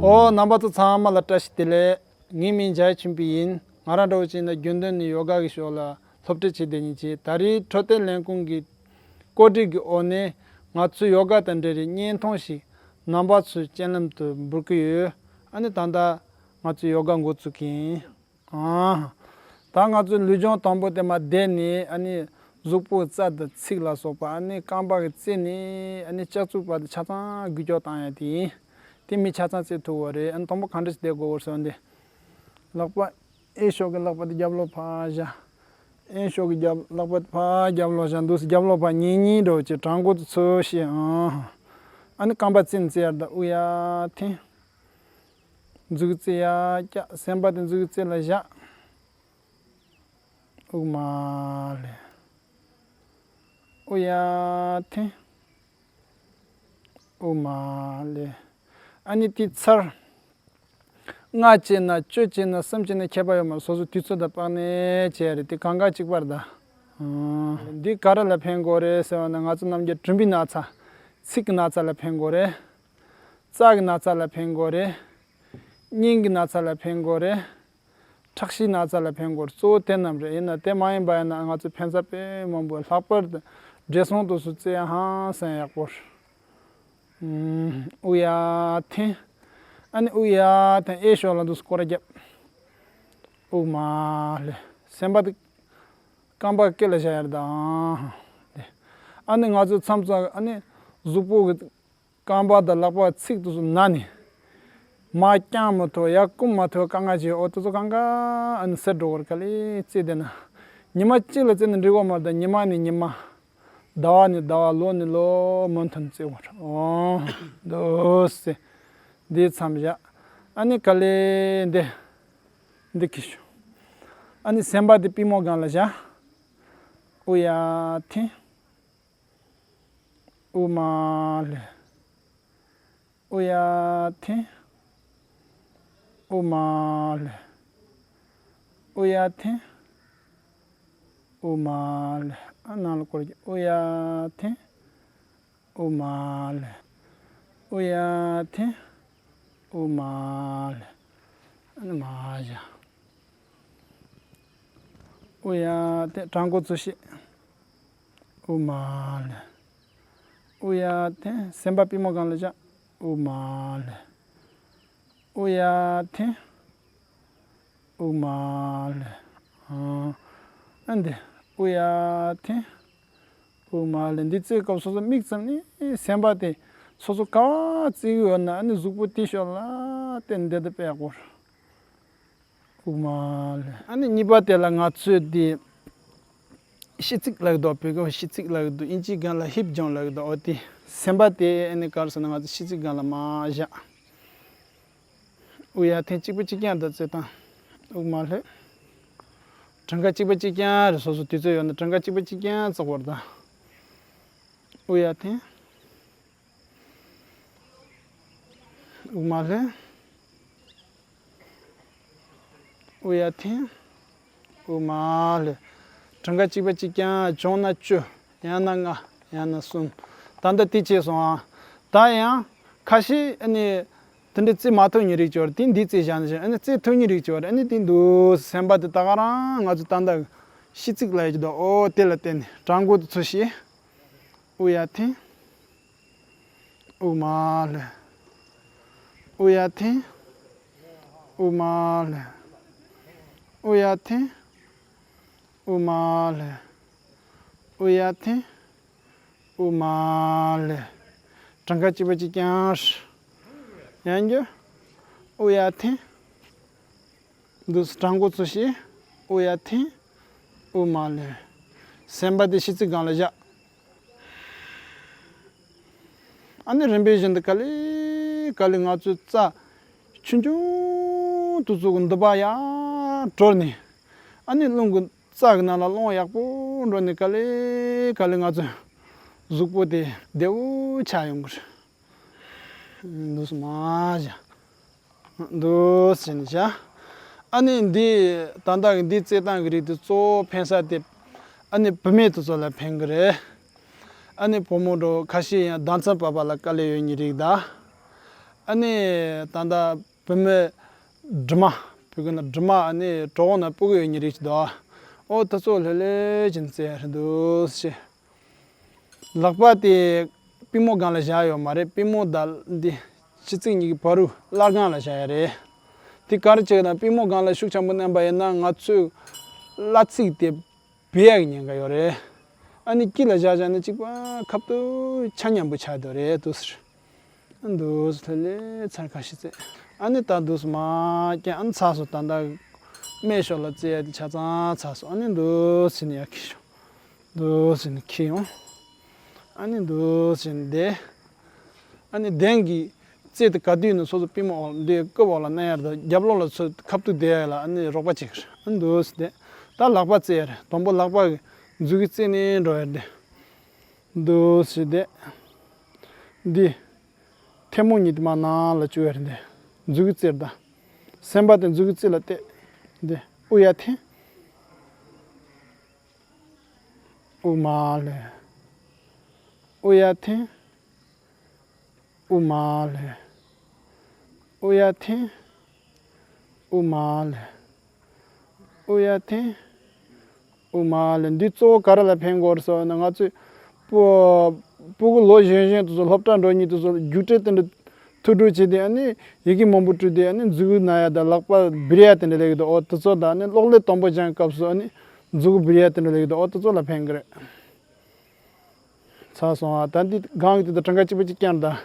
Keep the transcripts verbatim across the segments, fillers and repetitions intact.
ཨོ། རྣམ་པ་ཚོ་ཚང་མ་ལ་བཀྲ་ཤིས་བདེ་ལེགས། ངའི་མིང་འཇའ་ཆེན་པོ་ཡིན། ང་རང་འདྲ་བོ་ཅིག་ཡིན་ན་རྒྱུན་ལྡན་ནས་ཡོ་ག་གི་ཕྱོགས་ལ་སློབ་ཁྲིད་བྱེད་བསྡད་མཁན་ཅིག་ད་རེས་འཕྲོད་བསྟེན་ལས་ཁུངས་ཀྱི་བཀོད་སྒྲིག་གི་འོག་ནས་ང་ཚོའི་ཡོ་ག་དང་འབྲེལ་བའི་བརྙན་ཐུང་ཞིག་རྣམ་པ་ཚོའི་སྤྱན་ལམ་དུ་འབུལ་གྱི་ཡོད། ཨ་ནི་ད་ལྟ་ང་ཚོས་ཡོ་ག་འགོ་བཙུགས་ཀྱི་ཡིན། ཨང་། ད་ང་ཚོའི་ལུས་སྦྱོང་དང་པོ་དེ་མར་བསྡད་ནས། ཨ་ནི་གཟུགས་པོའི་རྩ་དང་ཚིགས་ལ་སོགས་པ། ཨ་ནི་རྐང་པ་གི་རྩེ་ནས་ཨ་ནི་ལྕགས་ཚུགས་བར་དུ་ཆ་ཚང་འགུལ་སྐྱོད་བཏང་ཡ་དེ་ཡིན། དེ་མི་ཆ་ཚང་རྩེ་ཐུབ་པ་རེད། ཨ་ནི་དང་པོ་ག་འདྲ་ཞིག་བསྡད་དགོས་པར་སོང་སྟེ། ལག་པ་གཡས་ཕྱོགས་ཀྱི་ལག་པ་དེ་རྒྱབ་ལོགས་ཕར་བཞག་གཡོན་ཕྱོགས་ཀྱི་རྒྱབ་ལག་པ་དེ་ཕར་རྒྱབ་ལོགས་བཞག་འདུག་སེ་རྒྱབ་ལོགས་ཕར་གཉིས་གཉིས་འགྲོ་བྱས་བྲང་ཁོག་ཏུ་ཚུར་བཤེད། ཨང་། ཨ་ནི་རྐང་པ་རྩེ་ནས་རྩེ་ཡར་ད། དབུགས་ཡར་འཐེན། མཛུབ་གུ་རྩེ་ཡར་བཀྱག་སེམས་པ་དེ་མཛུབ་གུ་རྩེ་ལ་བཞག་དབུགས་མར་ལེན། དབུགས་ཡར་འཐེན། དབུགས་མར་ལེན། ཨ་ནི་དེ་ཚར། ལྔ་བྱས་ན་བཅུ་བྱས་ན་གསུམ་བྱས་ན་ཁྱད་པར་ཡོད་མ་རེད། སོ་སོའི་དུས་ཚོད་དང་དཔག་ནས་བྱས་རེད། དེ་གང་ག་གཅིག་པ་རེད་ད། ཨང་། འདི་ག་རེ་ལ་ཕན་གྱི་ཡོད་རེད་ཟེར་བ་ན། ང་ཚོ་ནམ་རྒྱུན་གྲུམ་པའི་ན་ཚ། ཚིགས་ཀྱི་ན་ཚ་ལ་ཕན་གྱི་ཡོད་རེད། རྩ་གི་ན་ཚ་ལ་ཕན་གྱི་ཡོད་རེད། སྙིང་གི་ན་ཚ་ལ་ཕན་གྱི་ཡོད་རེད། ཁྲག་ཤེད་ན་ཚ་ལ་ཕན་གྱི་ཡོད་རེད། གཙོ་བོ་དེ་རྣམས་རེད། ཡིན་ན་དེ་མ་ཡིན་པ་ཡིན་ན་ང་ཚོ་ཕན་ས་དཔེ་མང་པོ། ལྷག་པར་དུ་བགྲེས་སོང་དེ་ཚོས་རྩེ་ཡ་ཧང་སང་ཡག་པོ་རེད། ཨུམ། དབུགས་ཡར་འཐེན། ཨ་ནི་དབུགས་ཡར་འཐེན། གཡས་ཕྱོགས་ལ་འདུག་སེ་སྐོར་ར་བརྒྱབ། དབུགས་མར་ལེན། སེམས་པ་དེ་རྐང་པ་སྐེ་ལ་བཞག་ཡར་ད། ཨང་། དེ། ཨ་ནི་ང་ཚོའི་མཚམས་མཚམས་ཨ་ནི་གཟུགས་པོ་གི་རྐང་པ་དང་ལག་པ་ཚིགས་དེ་ཚོ་ན་ནས་མར་བརྐྱངས་མི་ཐུབ། ཡར་བསྐུམ་མི་ཐུབ། དཀའ་ངལ་ཅིག་འོ་དེ་ཚོ་གང་ག་ཨ་ནི་སེལ་འགྲོ་གི་རེད། ག་ལེར་རྩེ་བསྡད་ན། ཉི་མ་གཅིག་ལ་རྩེ་ན་འགྲིག་གི་མ་རེད། ཉི་མ་ནས་ཉི་མ། ཟླ་བ་ནས་ཟླ་བ། ལོ་ནས་ལོ། མུ་མཐུད་རྩེ་དགོས་རེད། ཨོ། འདུག་སེ་འདི་མཚམས་བཞག་ཨ་ནི་ག་ལེར་འདི་འདི་གི་ཤོག་ཨ་ནི་སེམས་པ་དེ་པུས་མོ་སྒང་ལ་བཞག་དབུགས་ཡར་འཐེན། དབུགས་མར་ལེན། དབུགས་ཡར་འཐེན། དབུགས་མར་ལེན། དབུགས་ཡར་འཐེན། དབུགས་མར་ལེན། ཨ་ནང་ལ་སྐོར་ར་བརྒྱབ། དབུགས་ཡར་འཐེན། དབུགས་མར་ལེན། དབུགས་ཡར་འཐེན། དབུགས་མར་ལེན། ཨ་ནི་མར་བཞག་དབུགས་ཡར་འཐེན། བྲང་ཁོག་ཚུར་བཤེད། དབུགས་མར་ལེན། དབུགས་ཡར་འཐེན། སེམས་པ་པུས་མོ་སྒང་ལ་བཞག་དབུགས་མར་ལེན། དབུགས་ཡར་འཐེན། དབུགས་མར་ལེན། ཨ་འདི། དབུགས་ཡར་འཐེན། དབུགས་མར་ལེན། འདི་རྩེ་སྐབས་སོ་སོ་མིག་བཙུམ་ནས་སེམས་པ་དེ་སོ་སོ་ག་པར་རྩེ་གི་ཡོད་ན། ཨ་ནི་གཟུགས་པོ་དེའི་ཕྱོགས་ལ་བལྟས་ནས་བསྡད་ན་དཔེ་ཡག་པོ་རེད། དབུགས་མར་ལེན། ཨ་ནི་གཉིས་པ་དེ་ལ་ང་ཚོས་འདི་གཤིས་ཚིག་ལབ་ཀྱི་འདུག་བོད་སྐད་གཤིས་ཚིག་ལབ་ཀྱི་འདུག་དབྱིན་ཇིའི་སྒང་ལ་ཧིབ་ཇོན་ལབ་ཀྱི་འདུག་འོ་དེ་སེམས་པ་དེ་ཨ་ནི་ག་རེ་ཟེར་ན། ང་ཚོ་གཤིས་ཚིག་སྒང་ལ་མར་བཞག་དབུགས་ཡར་འཐེན། གཅིག་པ་གཅིག་རྐྱང་དུ་རྩེ་བཏང་། དབུགས་མར་ལེན། གྲངས་ཀ་གཅིག་པ་གཅིག་རྐྱང་རེད། སོ་སོ་དུས་ཚོད་ཡོད་ན་གྲངས་ཀ་གཅིག་པ་གཅིག་རྐྱང་རྩེ་དགོས་རེད་ད། དབུགས་ཡར་འཐེན། དབུགས་མར་ལེན། དབུགས་ཡར་འཐེན། དབུགས་མར་ལེན། གྲངས་ཀ་གཅིག་པ་གཅིག་རྐྱང་། བྱུང་ན་བཅུ། ཡང་ན་ལྔ། ཡང་ན་གསུམ། ད་ལྟ་དེ་བྱས་སོང་ཨ། ད་ཡང་ཁ་ཤས་ཨ་ནི་དེ་འདྲ་རྩེ་མ་ཐུབ་མཁན་རིགས་ཅིག་ཡོད་རེད། དེ་འདི་རྩེ་བཞག་ནས་བཞག་ཨ་ནི་རྩེ་ཐུབ་མཁན་རིགས་ཅིག་ཡོད་རེད། ཨ་ནི་དེ་འདུག་སེ་སེམས་པ་དེ་ད་ག་རང་ང་ཚོ་ད་ལྟ་གཤིས་ཚིག་ལབ་ཀྱི་འདུག་འོ་དེ་ལ་བརྟེན་ནས་བྲང་ཁོག་ཏུ་ཚུར་བཤེད། དབུགས་ཡར་འཐེན། དབུགས་མར་ལེན། དབུགས་ཡར་འཐེན། དབུགས་མར་ལེན། དབུགས་ཡར་འཐེན། དབུགས་མར་ལེན། དབུགས་ཡར་འཐེན། དབུགས་མར་ལེན། གྲངས་ཀ་གཅིག་པ་གཅིག་རྐྱང་། ཡང་བསྐྱར། དབུགས་ཡར་འཐེན། འདུག་སེ་བྲང་ཁོག་ཚུར་བཤེད། དབུགས་ཡར་འཐེན། དབུགས་མར་ལེན། སེམས་པ་དེ་གཤིས་ཚིག་སྒང་ལ་བཞག་ཨ་ནི་རིམ་པས་བཞིན་དུ་ག་ལེ་ག་ལེ་ང་ཚོའི་རྩ་ཆུང་ཆུང་དེ་ཚོ་གི་མདུད་པ་ཡར་དྲོལ་ནས། ཨ་ནི་རླུང་གི་རྩ་གི་ནང་ལ་རླུང་ཡག་པོ་འགྲོ་ནས་ག་ལེ་ག་ལེ་ང་ཚོའི་གཟུགས་པོ་དེ་བདེ་བོ་ཆགས་ཡོང་གི་རེད། འདུག་སེ་མར་བཞག་འདུག་སེ་བྱས་ནས་བཞག་ཨ་ནི་འདི་ད་ལྟ་གི་འདི་རྩེད་སྟངས་ཀྱི་རིགས་དེ་གཙོ་བོ་ཕན་ས་དེ་ཨ་ནི་བུད་མེད་དེ་ཚོ་ལ་ཕན་གི་རེད། ཨ་ནི་བུ་མོ་འདྲ་བོ་ཁ་ཤས་ཡང་ཟླ་མཚན་བབས་པ་ལ་དཀའ་ལས་ཡོད་མཁན་རིགས་དང་། ཨ་ནི་ད་ལྟ་བུད་མེད་སྦྲིམ་མ། བོད་སྐད་ནང་སྦྲིམ་མ། ཨ་ནི་གྲོད་ཁོག་ནང་སྤུ་གུ་ཡོད་མཁན་རིགས་ཅིག་འདུག་ཨོ་དེ་ཚོ་ལྷོད་ལྷོད་བྱས་ནས་བཙལ་ཡ་རེད་འདུག་ཟེར། ལག་པ་དེ་པུས་མོ་སྒང་ལ་བཞག་ཡོད་མ་རེད། པུས་མོ་དང་འདི་ཕྱི་ཚིགས་གཉིས་ཀྱི་བར་དུ་སླར་སྒང་ལ་བཞག་ཡ་རེད། དེ་ག་རེ་བྱེད་ན། པུས་མོ་སྒང་ལ་ཤུགས་ཆེན་པོ་མནན་པ་ཡིན་ན་ང་ཚོའི་བརླ་རྩེ་དེ་བུད་ཡག་གི་ཉེན་ཁ་ཡོད་རེད། ཨ་ནི་དཀྱིལ་ལ་བཞག་བཞག་ན་གཅིག་པ་ཁ་ཐུག་ཆ་མཉམ་པོ་ཆགས་འདུག་རེད་འདུག་ཟེར། འདུག་ལྷོད་ལྷོད་ཚར་ཁ་ཤས་བཙལ། ཨ་ནི་ད་འདུག་མ་སྐྱེ་ཨ་ནི་ཚར་སོང་། ད་ལྟ་སྨད་ཕྱོགས་ལ་བཙལ་ཡ་དེ་ཆ་ཚང་ཚར་སོང་། ཨ་ནི་འདུག་ཟེར་ནས་ཡར་འཁྱེར་ཤོག་འདུག་ཟེར་ནས་འཁྱེར་ཡོང་། ཨ་ནི་འདུག་ཟེར་ནས་བསྡད། ཨ་ནི་གདན་གྱི་རྩེ་དེ་ག་དུས་ནས་སོ་སོ་པུས་མོ་འོག་འདི་རྐུབ་འོག་ལ་མནན་ཡ་དང་རྒྱབ་ལོགས་ལ་ཚུར་ཁ་ཐུག་བསྡད་ཡ་ལ་ཨ་ནི་རོགས་པ་བྱེད་ཀྱི་རེད། ཨ་ནི་འདུག་ཟེར་བསྡད། ད་ལག་པ་བཙལ་ཡ་རེད། དང་པོ་ལག་པ་གི་མཛུབ་གུ་བཙལ་ནས་འགྲོ་ཡ་རེད། འདུག་ཟེར་བསྡད། འདི་ཐལ་མོ་གཉིས་དེ་མར་ནང་ལ་བཅུག་ཡ་རེད། འདི་མཛུབ་གུ་རྩེར་ད། སེམས་པ་དེ་མཛུབ་གུ་རྩེ་ལ་གཏད། འདི་དབུགས་ཡར་འཐེན། དབུགས་མར་ལེན། དབུགས་ཡར་འཐེན། དབུགས་མར་ལེན། དབུགས་ཡར་འཐེན། དབུགས་མར་ལེན། དབུགས་ཡར་འཐེན། དབུགས་མར་ལེན། འདི་གཙོ་བོ་ག་རེ་ལ་ཕན་གྱི་ཡོད་རེད་ཟེར་ན། ང་ཚོས་སྤུ་སྤུ་གུ་ལོ་གཞོན་གཞོན་དེ་ཚོ་སློབ་གྲྭ་འགྲོ་མཁན་དེ་ཚོ་རྒྱུགས་སྤྲོད་དེ་འདྲ་ཐུགས་སྤྲོ་བྱས་ཏེ་ཨ་ནི་ཡི་གེ་མང་པོ་བྲིས་ཏེ་ཨ་ནི་མཛུབ་གུ་ན་ཡ་དང་ལག་པ་འབུར་ཡ་དེ་འདྲ་ལས་ཀྱི་འདུག་ཨོ་དེ་ཚོ་དང་ཨ་ནི་གློག་ཀླད་དང་པོ་སྦྱང་སྐབས་སུ་ཨ་ནི་མཛུབ་གུ་འབུར་ཡ་དེ་འདྲ་ལས་ཀྱི་འདུག་ཨོ་དེ་ཚོ་ལ་ཕན་གྱི་རེད། ཚར་སོང་ཨ། ད་འདི་སྒང་གི་དེ་དང་གྲངས་ཀ་གཅིག་པ་གཅིག་རྐྱང་རེད་ད།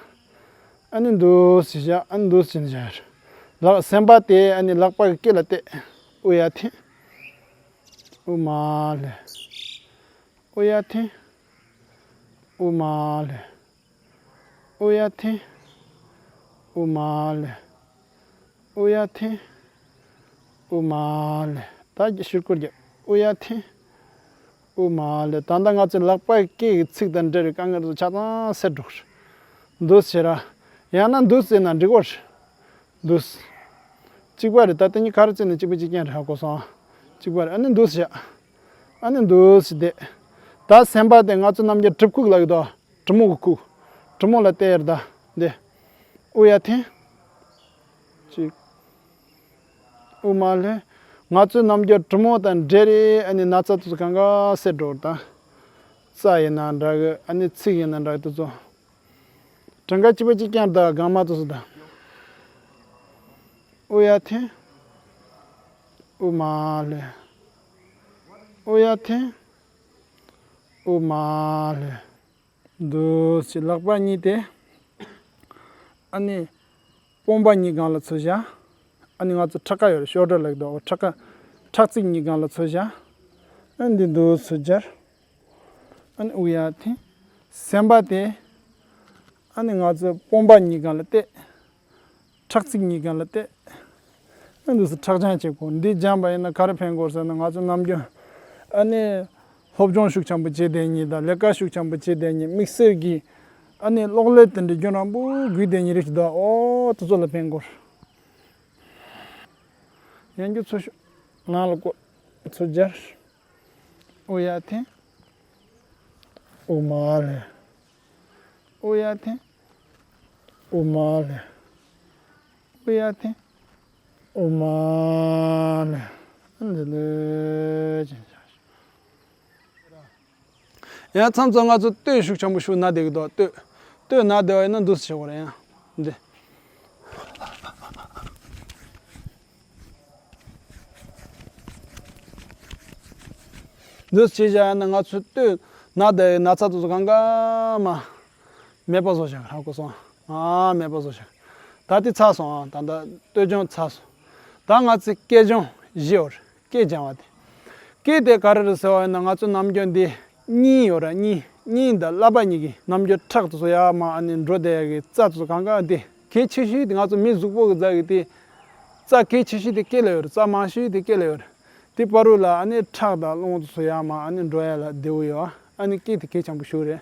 ཨ་ནི་འདུག་སེ་བཞག་ཨ་ནི་འདུག་སེ་བྱས་ནས་བཞག་ལག་སེམས་པ་དེ་ཨ་ནི་ལག་པ་གི་སྐེ་ལ་གཏད། དབུགས་ཡར་འཐེན། དབུགས་མར་ལེན། དབུགས་ཡར་འཐེན། དབུགས་མར་ལེན། དབུགས་ཡར་འཐེན། དབུགས་མར་ལེན། དབུགས་ཡར་འཐེན། དབུགས་མར་ལེན། ད་ཕྱིར་སྐོར་རྒྱབ། དབུགས་ཡར་འཐེན། དབུགས་མར་ལེན། ད་ལྟ་ང་ཚོའི་ལག་པའི་སྐེ་གི་ཚིགས་དང་འབྲེལ་བའི་དཀའ་ངལ་ཚོ་ཆ་ཚང་སེལ་འགྲོ་གི་རེད། འདུག་སེ་བྱས་ར། ཡང་ན་འདུག་སེ་བྱས་ན་འགྲིག་གོ་རེད། འདུག་སེ། གཅིག་པ་རེད། ད་ལྟ་གཉིས་ག་རེ་བརྩིས་ནས་གཅིག་པ་གཅིག་རྐྱང་རེད་ཧ་གོ་སོང་ཨ། གཅིག་པ་རེད། ཨ་ནི་འདུག་སེ་བཞག་ཨ་ནི་འདུག་སེ་བསྡད། ད་སེམས་པ་དེ་ང་ཚོ་རྣམ་རྒྱལ་གྲིབ་ཁུག་ལབ་ཀྱི་འདུག་གྲི་མོ་གི་ཁུག་གྲི་མོ་ལ་གཏད་ཡར་ད། འདི། དབུགས་ཡར་འཐེན། གཅིག་དབུགས་མར་ལེན། ང་ཚོའི་རྣམ་རྒྱལ་གྲི་མོ་དང་འབྲེལ་རེད། ཨ་ནི་ན་ཚ་དེ་ཚོ་གང་ག་སེལ་འགྲོ་ད། རྩ་ཡིན་ན་འདྲ་གི་ཨ་ནི་ཚིགས་ཡིན་ན་འདྲ་གི་དེ་ཚོ། གྲངས་ཀ་གཅིག་པ་གཅིག་རྐྱང་ད་སྒང་མ་དེ་ཚོ་ད། དབུགས་ཡར་འཐེན། དབུགས་མར་ལེན། དབུགས་ཡར་འཐེན། དབུགས་མར་ལེན། འདུག་སེ་ལག་པ་གཉིས་དེ། ཨ་ནི། པུས་མོ་གཉིས་སྒང་ལ་ཚུར་བཞག་ཨ་ནི་ང་ཚོ་ཁྲག་ཁ་ཡོད་རེད། ཤོལ་ཌར་ལབ་ཀྱི་འདུག་ཁྲག་ཁ། ཁྲག་ཚིགས་གཉིས་སྒང་ལ་ཚུར་བཞག་ཨ་ནི་འདི་འདུག་སེ་སྦྱར། ཨ་ནི་དབུགས་ཡར་འཐེན། སེམས་པ་དེ། ཨ་ནི་ང་ཚོ་པུས་མོ་གཉིས་སྒང་ལ་གཏད། ཁྲག་ཚིགས་གཉིས་སྒང་ལ་གཏད། ཨ་འདུག་སེ་ཁྲག་སྦྱང་བྱེད་དགོས། འདི་སྦྱངས་པ་ཡིན་ན་ག་རེ་ཕན་གོ་ཟེར་ན། ང་ཚོ་ནམ་རྒྱུན་ཨ་ནི་སློབ་སྦྱོང་ཤུགས་ཆེན་པོ་བྱེད་བསྡད་མཁན་དང་ལས་ཀ་ཤུགས་ཆེན་པོ་བྱེད་བསྡད་མཁན། དམིགས་བསལ་གྱིས་ཨ་ནི་གློག་ཀླད་དེ་འདྲའི་རྒྱུན་རིང་པོ་སྒུག་བསྡད་མཁན་རིགས་ཤིག་འདུག་ཨོ་དེ་ཚོ་ལ་ཕན་གོ། ཡང་རྒྱུ་ཚུར་ཤོག་ནང་ལ་བཀོད། ཚུར་སྦྱར། དབུགས་ཡར་འཐེན། དབུགས་མར་ལེན། དབུགས་ཡར་འཐེན། དབུགས་མར་ལེན། དབུགས་ཡར་འཐེན། དབུགས་མར་ལེན། ལེ་ལེ་ཅན་བྱ། ཡང་མཚམས་མཚམས་ང་ཚོ་སྟོད་ཤུགས་ཆེན་པོ་ཤུགས་ན་བསྡད་ཀྱི་འདུག་སྟོད། སྟོད་ན་བསྡད་པ་ཡིན་ན་འདུག་སེ་བྱེད་དགོས་རེད་ཡང་། འདི། འདུག་སེ་བྱས་བཞག་ཡིན་ན་ང་ཚོའི་སྟོད་ན་བསྡད་ཡའི་ན་ཚ་དེ་ཚོ་གང་ག་མ། མེད་པ་བཟོ་བཞག་ཧ་གོ་སོང་། ཨ་མེད་པ་བཟོ་བཞག་ད་དེ་ཚར་སོང་ཨ། ད་ད་སྟོད་སྦྱོང་ཚར་སོང་། ད་ང་ཚོའི་སྐེ་སྦྱོང་བཞི་ཡོད་རེད། སྐེ་སྦྱང་བ་དེ། སྐེ་དེ་ག་རེ་རེད་ཟེར་བ་ཡིན་ན་ང་ཚོ་ནམ་རྒྱུན་འདི་སྙིང་ཡོད་ར་སྙིང་། སྙིང་དང་ཀླད་པ་གཉིས་ཀྱི་ནམ་རྒྱུན་ཁྲག་དེ་ཚོ་ཡར་མར་ཨ་ནི་འགྲོ་བསྡད་ཡ་གི་རྩ་དེ་ཚོ་གང་ག་འདི། གལ་ཆེ་ཤོས་དེ་ང་ཚོ་མི་གཟུགས་པོ་གི་རྩ་གི་དེ། རྩ་གལ་ཆེ་ཤོས་དེ་སྐེ་ལ་ཡོད་རེད། རྩ་མང་ཤོས་དེ་སྐེ་ལ་ཡོད་རེད། དེ་བར་དུ་ལ་ཨ་ནི་ཁྲག་དང་རླུང་དེ་ཚོ་ཡར་མར་ཨ་ནི་འགྲོ་ཡ་ལ་བདེ་བོ་ཡོད། ཨ་ནི་སྐེ་དེ་གལ་ཆེན་པོ་ཞིག་རེད།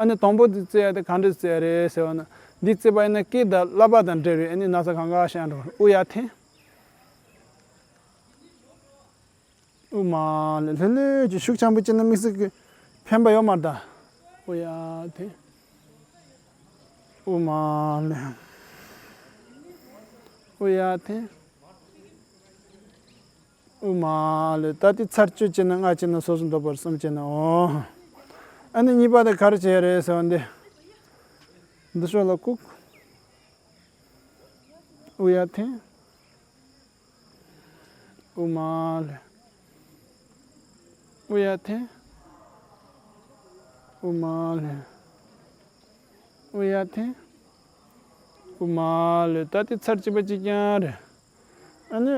ཨ་ནི་དང་པོ་དེ་བཙལ་ཡ་དེ་ག་འདྲ་བཙལ་ཡ་རེད་ཟེར་བ་ན། འདི་བཙལ་བ་ཡིན་ན་སྐེ་དང་ཀླད་པ་དང་འབྲེལ་བའི་ཨ་ནི་ན་ཚ་གང་ག་ཤར་འགྲོ་རེད། དབུགས་ཡར་འཐེན། དབུགས་མར་ལེན། ལྷོད་ལྷོད་ཀྱིས་ཤུགས་ཆེན་པོ་བྱས་ན་དམིགས་བསལ་གྱི་ཕན་པ་ཡོད་མ་རེད་ད། དབུགས་ཡར་འཐེན། དབུགས་མར་ལེན། དབུ་ཡར་འཐེན། དབུ་མར་ལུས། ད་དེ་ཚར་བཅུ་བྱས་ན་ལྔ་བྱས་ན་སོ་སོ་འདོད་པར་གསུམ་བྱས་ན་འོ། ཨ་ནི་གཉིས་པ་དེ་ག་རེ་བྱས་རེད་ཟེར་བ་འདི། འདི་ཕྱོགས་ལ་བཀུག་དབུ་ཡར་འཐེན། དབུ་མར་ལུས། དབུ་ཡར་འཐེན། དབུ་མར་ལུས། དབུ་ཡར་འཐེན། དབུ་མར་ལུས། ད་དེ་ཚར་གཅིག་པ་གཅིག་རྐྱང་རེད། ཨ་ནི་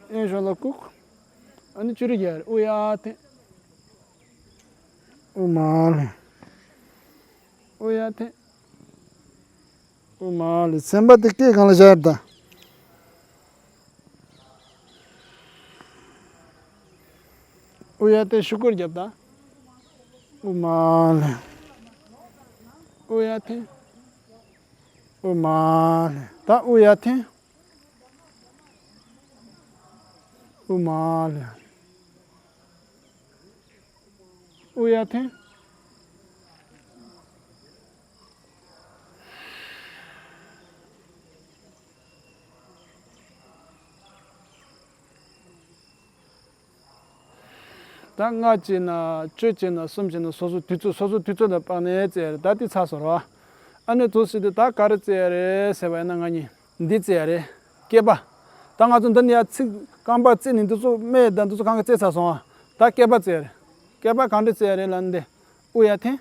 གཡོན་ཕྱོགས་ལ་བཀུག་ཨ་ནི་ཅི་རིགས་ཡར་དབུ་ཡར་འཐེན། དབུ་མར་ལུས། དབུ་ཡར་འཐེན། དབུ་མར་ལུས། སེམས་པ་དེ་སྐེ་སྒང་ལ་བཞག་ད། དབུ་ཡར་འཐེན། ཤུགས་ཀྱིས་རྒྱབ་ད། དབུ་མར་ལུས། དབུ་ཡར་འཐེན། དབུ་མར་ལུས། ད་དབུ་ཡར་འཐེན། དབུ་མར་ལུས། དབུ་ཡར་འཐེན། ད་ལྔ་བྱས་ན་བཅུ་བྱས་ན་གསུམ་བྱས་ན་སོ་སོ་དུས་ཚོད་སོ་སོ་དུས་ཚོད་ལ་དཔག་ནས་རྩེ་ཡ་རེད། ད་དེ་ཚར་སོང་ར། ཨ་ནི་དུས་ཚོད་དེ་ད་ག་རེ་རྩེ་ཡ་རེད་ཟེར་བ་ཡིན་ན་ང་གཉིས་འདི་རྩེ་ཡ་རེད། སྐེད་པ། ད་ང་ཚོ་འདི་ནས་ཡར་ཚིགས་རྐང་པ་རྩེ་ནས་འདི་ཚོ་སྨད་དང་འདི་ཚོ་གང་ག་རྩེ་ཚར་སོང་ཨ། ད་སྐེད་པ་རྩེ་ཡ་རེད། སྐེད་པ་གང་འདྲ་རྩེ་ཡ་རེད་ལབ་ན་འདི། དབུ་ཡར་འཐེན།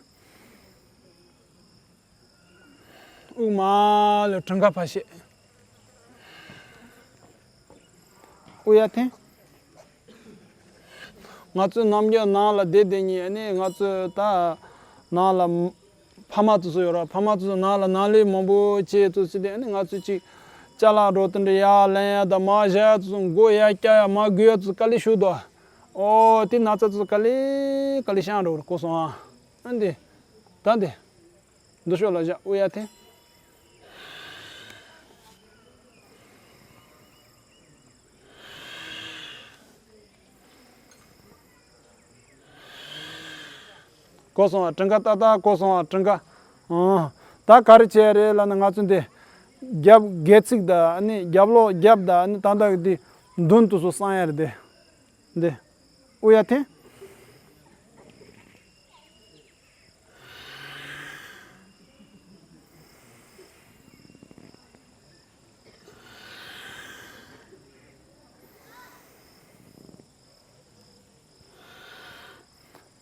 དབུ་མར་ལུས། གྲངས་ཀ་ཕར་བཤད། དབུ་ཡར་འཐེན། ང་ཚོའི་ནམ་རྒྱུན་ནང་ལ་བསྡད་བསྡད་ཉིན་ཨ་ནི་ང་ཚོའི་ད་ནང་ལ་ཕ་མ་དེ་ཚོ་ཡོད་ར། ཕ་མ་དེ་ཚོ་ནང་ལ་ནང་ལས་མང་པོ་བྱས་དུས་ཚོད་དེ་ཨ་ནི་ང་ཚོས་ཅིག་ཅ་ལག་འགྲོ་དེ་འདྲ་ཡར་ལེན་ཡ་དང་མར་བཞག་ཡ་དེ་ཚོ་མགོ་ཡར་བཀྱག་ཡ་མར་སྒུར་ཡ་དེ་ཚོ་དཀའ་ལས་ཞིག་འདུག་ཨོ་དེ་ན་ཚ་དེ་ཚོ་དཀའ་ལས་དཀའ་ལས་བཤད་འགྲོ་གི་རེད། གོ་སོང་ཨ། ཨ་འདི་ད་འདི། འདི་ཕྱོགས་ལ་བཞག་དབུ་ཡར་འཐེན། གོ་སོང་ཨ། གྲངས་ཀ་ཏག་ཏག་གོ་སོང་ཨ། གྲངས་ཀ་ཨང་། ད་ག་རེ་བྱས་རེད་ལབ་ན་ང་ཚོ་འདི་རྒྱབ་སྒལ་ཚིགས་དང་ཨ་ནི་རྒྱབ་ལོགས་རྒྱབ་དང་ཨ་ནི་ད་ལྟ་འདི་མདུན་དེ་ཚོ་གསང་ཡ་རེད་དེ། འདི་དབུ་ཡར་འཐེན།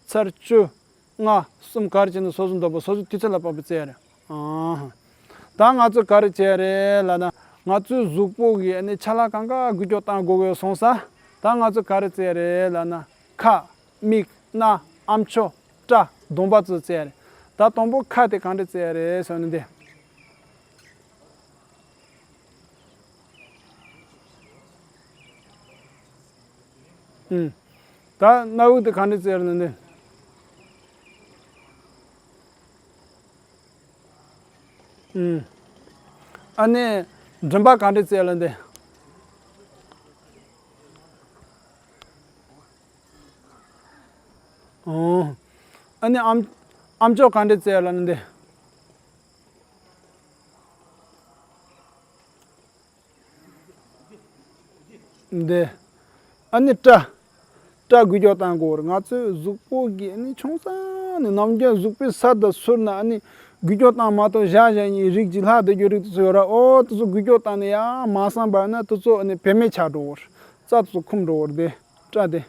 ཚར་བཅུ། ལྔ། གསུམ་ག་རེ་བྱས་ན་སོ་སོ་འདོད་པ་སོ་སོ་དུས་ཚོད་ལ་དཔག་པའི་རྩེ་ཡ་རེད། ཨང་། ད་ང་ཚོ་ག་རེ་བྱས་རེད་ལབ་ན་ང་ཚོའི་གཟུགས་པོ་གི་ཨ་ནི་ཆ་ལག་གང་ག་འགུལ་སྐྱོད་བཏང་དགོས་ཀྱི་སོང་ཙང་ད་ང་ཚོ་ག་རེ་རྩེ་ཡ་རེད་ལབ་ན་ཁ། མིག། སྣ། ཨམ་ཅོག་སྐྲ། གདོང་པ་ཚོ་རྩེ་ཡ་རེད། ད་དང་པོ་ཁ་དེ་གང་འདྲ་རྩེ་ཡ་རེད་ཟེར་ན་འདི། ཨུམ། ད་སྣ་བུག་དེ་གང་འདྲ་རྩེ་ཡ་རེད་ན་འདི། ཨུམ། ཨ་ནི་མགྲིན་པ་གང་འདྲ་རྩེ་ཡ་ལ་འདི། ཨོ། ཨ་ནི་ཨམ་ཨམ་ཅོག་གང་འདྲ་རྩེ་ལ་ནི་འདི། འདི། ཨ་ནི་སྐྲ། སྐྲ་འགུལ་སྐྱོད་བཏང་དགོས་རེད། ང་ཚོའི་གཟུགས་པོ་གི་ཨ་ནི་ཆུང་ས་ནས་ནམ་རྒྱུན་གཟུགས་པོའི་ས་དང་ཟུར་ན་ཨ་ནི་འགུལ་སྐྱོད་བཏང་མ་གཏོགས་བཞག་བཞག་ནས་རིགས་ཀྱི་ལྷག་བསྡད་རྒྱུ་རིགས་དེ་ཚོ་ཡོད་ར། ཨོ་དེ་ཚོ་འགུལ་སྐྱོད་བཏང་ནས་ཡར་མ་སངས་པ་ན་དེ་ཚོ་ཨ་ནི་བེད་མེད་ཆགས་འགྲོ་གི་རེད། རྩ་དེ་ཚོ་འཁུམས་འགྲོ་གི་རེད། དེ་སྐྲ་དེ།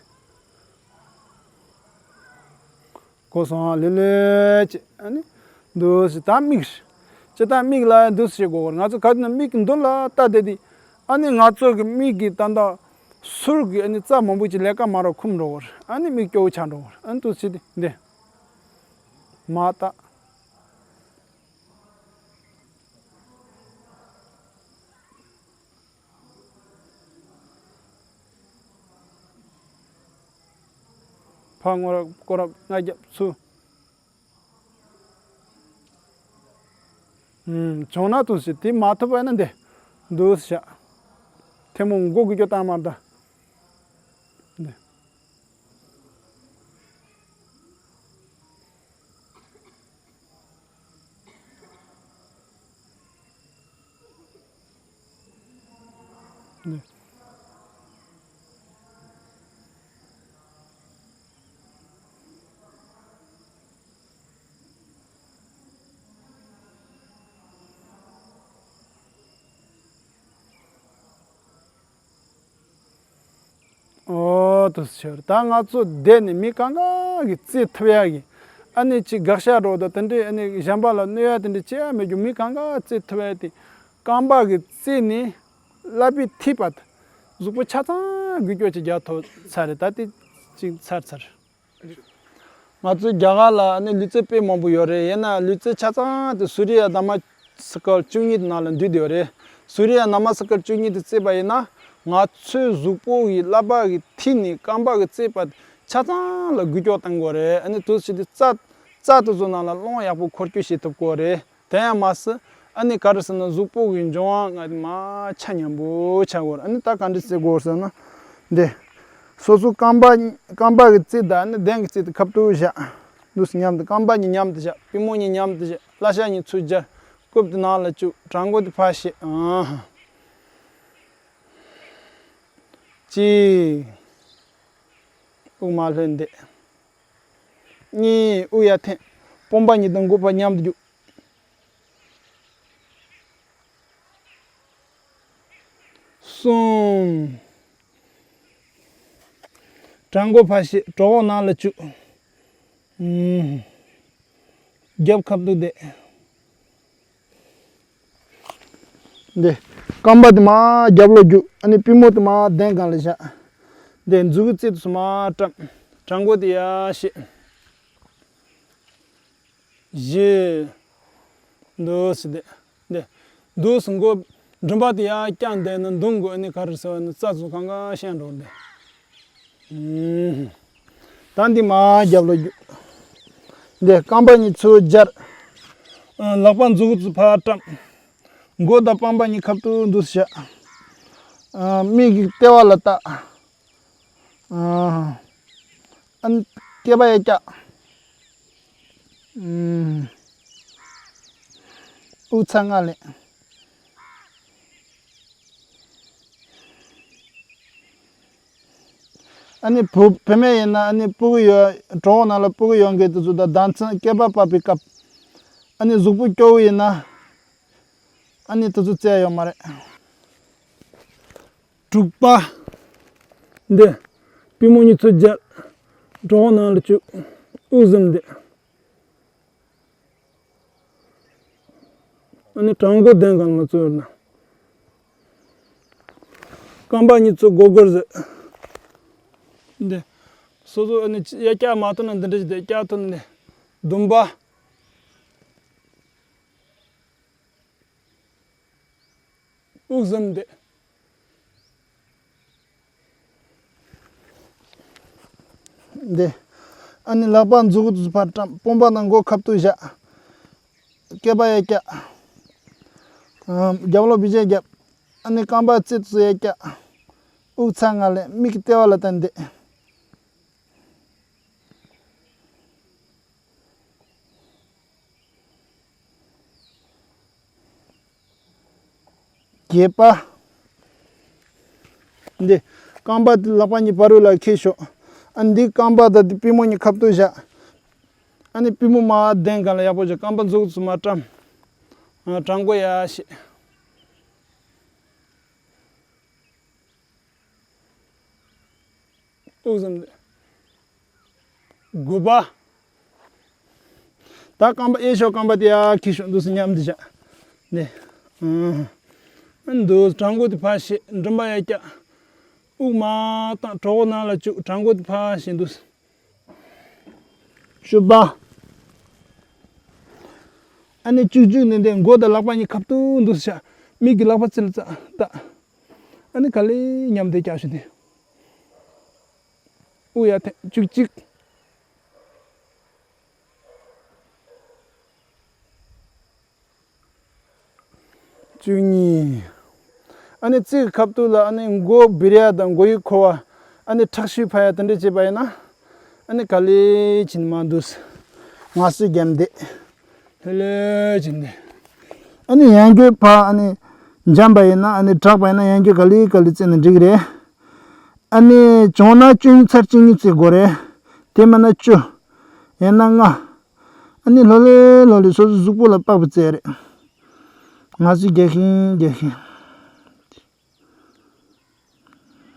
གོ་སོང་ཨ། ལེ་ལེ་བྱས་ཨ་ནི་འདུག་སེ་ད་མིག་ཅི་ད་མིག་ལ་འདུག་སེ་བྱེད་དགོས་གོ་ང་ཚོ་ག་དུས་ན་མིག་མདུན་ལ་ལྟ་བསྡད་དེ་ཨ་ནི་ང་ཚོ་གི་མིག་གི་ད་ལྟ་ཟུར་གི་ཨ་ནི་རྩ་མང་པོ་ཅིག་ལས་ཀ་མ་རག་འཁུམས་འགྲོ་གོ་ཨ་ནི་མིག་སྐྱོ་བོ་ཆགས་འགྲོ་གོ་ཨ་ནི་འདུག་སེ་དེ་འདི་མ་ལྟ། ཕར་སྔོན་རབས་སྐོར་རབས་ལྔ་བརྒྱབ་ཚུར། ཨུམ། བྱུང་ན་ཐུག་ཞིག་དེ་མ་ཐུབ་པ་ན་འདི། འདུག་བཞག་ཐལ་མོ་མགོ་དགུ་སྐྱོ་བཏང་མར་ད། འདི། དུ་ཟེར། ད་ང་ཚོ་བསྡད་ནས་མི་གང་ག་གིས་རྩེད་ཐུབ་ཡ་གི། ཨ་ནི་ཅིག་དགག་བྱ་རོགས་དང་དེ་འདྲའི་ཨ་ནི་གཞན་པ་ལ་གནོད་ཡ་དེ་འདྲ་བྱེད་ཡ་མེད་རྒྱུ། མི་གང་ག་རྩེད་ཐུབ་ཡ་དེ། རྐང་པ་གིས་རྩེད་ནས་ཀླད་པའི་མཐིལ་བར་གཟུགས་པོ་ཆ་ཚང་འགུལ་སྐྱོད་ཅིག་རྒྱག་ཐུབ་ཚར་རེད། ད་དེ་ཅིག་ཚར་ཚར། ང་ཚོའི་རྒྱ་གར་ལ་ཨ་ནི་ལུས་རྩལ་དཔེ་མང་པོ་ཡོད་རེད། ཡིན་ན་ལུས་རྩལ་ཆ་ཚང་དེ་སུ་རི་ཡ་ན་མ་སི་ཀར་བཅུ་གཉིས་དེ་ནང་ལ་འདུས་བསྡད་ཡོད་རེད། སུ་རི་ཡ་ན་མ་སི་ཀར་བཅུ་གཉིས་དེ་རྩེད་པ་ཡིན་ན། ང་ཚོའི་གཟུགས་པོ་གི་ཀླད་པ་གི་མཐིལ་ནས་རྐང་པ་གི་རྩེད་པ་ཆ་ཚང་ལ་འགུལ་སྐྱོད་གཏང་དགོས་རེད། ཨ་ནི་དུས་ཕྱིས་དེ་རྩ་རྩ་དེ་ཚོ་ནང་ལ་རླུང་ཡག་པོ་འཁོར་སྐྱོད་བྱེད་ཐུབ་དགོས་རེད། དེ་ཡང་མ་ཟད། ཨ་ནི་ག་རེ་ཟེར་ན་གཟུགས་པོ་གི་འབྱུང་བ་ལྔ་དེ་མར་ཆ་མཉམ་པོ་ཆགས་དགོས་རེད། ཨ་ནི་ད་ག་འདྲ་བྱེད་དགོས་ཟེར་ན། འདི། སོ་སོ་རྐང་པ་རྐང་པ་གི་རྩེ་དང་ཨ་ནི་གདན་གྱི་རྩེ་དེ་ཁ་ཐུག་བཞག་འདུག་སེ་མཉམ་དུ། རྐང་པ་གཉིས་མཉམ་དུ་བཞག་པུས་མོ་གཉིས་མཉམ་དུ་བཞག་བརླ་ཤ་གཉིས་ཚུར་སྦྱར། རྐུབ་དེ་ནང་ལ་བཅུག་བྲང་མགོ་དེ་ཕར་བཤེད། ཨ་ཧ། གཅིག་དབུགས་མར་ལྷོད་བསྡད། གཉིས། དབུགས་ཡར་འཐེན། དཔུང་པ་གཉིས་དང་མགོ་ཕར་མཉམ་དུ་རྒྱུག་གསུམ། བྲང་མགོ་ཕར་བཤེད། གྲོད་ཁོག་ནང་ལ་བཅུག་ཨུམ། རྒྱབ་ཁ་ཐུག་བསྡད། འདི། རྐང་པ་དེ་མར་རྒྱབ་ལོག་རྒྱུག་ཨ་ནི་པུས་མོ་དེ་མར་གདན་སྒང་ལ་བཞག་འདི། མཛུབ་གུ་རྩེ་དེ་ཚོ་མར་བཀྲམ། བྲང་མགོ་དེ་ཡར་བཤེད། བཞི། འདུག་སེ་བསྡད། འདི། འདུག་སེ་མགོ། མགྲིན་པ་དེ་ཡར་བརྐྱངས་བསྡད་ན་མདུང་དགོས། ཨ་ནི་ག་རེ་ཟེར་བ་ནི་རྩ་ཚོ་གང་ག་བཤད་འགྲོ་འདི། ཨུམ། ད་འདི་མར་རྒྱབ་ལོག་རྒྱུག་འདི། རྐང་པ་གཉིས་ཚུར་སྦྱར། ཨ། ལག་པ་མཛུབ་གུ་ཚོ་ཕར་བཀྲམ། མགོ་དང་པང་པ་གཉིས་ཁ་ཐུག་འདུག་སེ་བཞག་ཨ། མིག་གི་ལྟེ་བ་ལ་བལྟ། ཨ། ཨ་ནི་སྐེད་པ་ཡར་བཀྱག་ཨུམ། དབུགས་ཚ་ང་ལེན། ཨ་ནི་བུ་བུད་མེད་ཡིན་ན་ཨ་ནི་སྤུ་གུ་ཡོད། གྲོད་ཁོག་ནང་ལ་སྤུ་གུ་ཡོད་མཁན་དེ་ཚོ་དང་ཟླ་མཚན་སྐེད་པ་བབས་པའི་སྐབས། ཨ་ནི་གཟུགས་པོ་སྐྱོ་བོ་ཡིན་ན། ཨ་ནི་དེ་ཚོ་རྩེ་ཡ་ཡོད་མ་རེད། དྲུག་པ། འདི། པུས་མོ་གཉིས་ཚུར་སྦྱར། གྲོད་ཁོག་ནང་ལ་བཅུག་དབུགས་ཟིམ་བསྡད། ཨ་ནི་བྲང་མགོ་གདན་སྒང་ལ་བཙུགས་ན། རྐང་པ་གཉིས་ཚུར་སྒོར་སྒོར་བཟོས། འདི། སོ་སོ་ཨ་ནི་ཡར་བཀྱག་མ་ཐུབ་ན་འདི་འདྲ་ཞིག་བསྡད། བཀྱག་ཐུབ་ན་འདི། བདུན་པ། དབུགས་ཟིམ་བསྡད། འདི། ཨ་ནི་ལག་པ་མཛུབ་གུ་ཚོ་ཕར་བཀྲམ། དཔུང་པ་དང་མགོ་ཁ་ཐུག་བཞག་སྐེད་པ་ཡར་བཀྱག་ཨ། རྒྱབ་ལོག་བི་ཇེ་རྒྱབ། ཨ་ནི་རྐང་པ་རྩེ་ཚོ་ཡར་བཀྱག་དབུགས་ཚ་ང་ལེན། མིག་གི་ལྟེ་བ་ལ་བལྟ་བསྡད། བརྒྱད་པ། འདི། རྐང་པ་དེ་ལག་པ་གཉིས་བར་དུ་ལ་འཁྱེར་ཤོག་ཨ། འདི་རྐང་པ་དང་འདི་པུས་མོ་གཉིས་ཁ་ཐུག་བཞག་ཨ་ནི་པུས་མོ་མར་གདན་སྒང་ལ་ཡག་པོ་བཞག་རྐང་པ་མཛུབ་གུ་ཚོ་མར་བཀྲམ། ཨ། བྲང་མགོ་ཡར་བཤེད། དབུགས་ཟིམ་བསྡད། དགུ་པ། ད་རྐང་པ་གཡས་ཕྱོགས་རྐང་པ་དེ་ཡར་འཁྱེར་ཤོག་འདུག་སེ་མཉམ་དུ་བཞག་འདི། ཨང་། འདུག་བྲང་མགོ་དེ་ཕར་བཤེད། མགྲིན་པ་ཡར་བཀྱག་དབུགས་མར་བཏང་། གྲོད་ཁོག་ནང་ལ་བཅུག་བྲང་མགོ་དེ་ཕར་བཤེད། འདུག་བཅུ་པ། ཨ་ནི་བཅུ་གཅིག་ནི་འདི་མགོ་དང་ལག་པ་གཉིས་ཁ་ཐུག་འདུག་སེ་བཞག་མིག་གི་ལག་པ་རྩེ་ལ་བལྟ། ཨ་ནི་ག་ལེ་མཉམ་དུ་བཀྱག་ཤོག་འདི། དབུགས་ཡར་འཐེན། བཅུ་གཅིག་བཅུ་གཉིས། ཨ་ནི་རྩེ་གི་ཁ་ཐུག་ལ་ཨ་ནི་མགོ་སྦིར་ཡ་དང་མགོ་ཡུ་འཁོར་བ། ཨ་ནི་ཁྲག་ཤུགས་འཕར་ཡ་དེ་འདྲ་བྱས་པ་ཡིན་ན། ཨ་ནི་ག་ལེ་བྱས་ནས་མར་འདུག་ང་ཚོས་རྒྱབ་འདེད། ལྷོད་ལྷོད་བྱས་ནས། ཨ་ནི་ཡང་སྐྱོད་ཕར་ཨ་ནི་འཇམ་པ་ཡིན་ན། ཨ་ནི་དྲག་པ་ཡིན་ན་ཡང་སྐྱོད་ག་ལེ་ག་ལེ་རྩེ་ན་འགྲིག་རེད། ཨ་ནི་བྱུང་ན་བཅུ་གཉིས་ཚར་བཅུ་གཉིས་རྩེ་དགོས་རེད། དེ་མིན་ན་བཅུ། ཡང་ན་ལྔ། ཨ་ནི་ལྷོད་ལྷོད་ལྷོད་ལྷོད་སོ་སོའི་གཟུགས་པོ་ལ་དཔག་པའི་རྩེ་རེད། ང་ཚོས་རྒྱག་གིན་རྒྱག་གིན།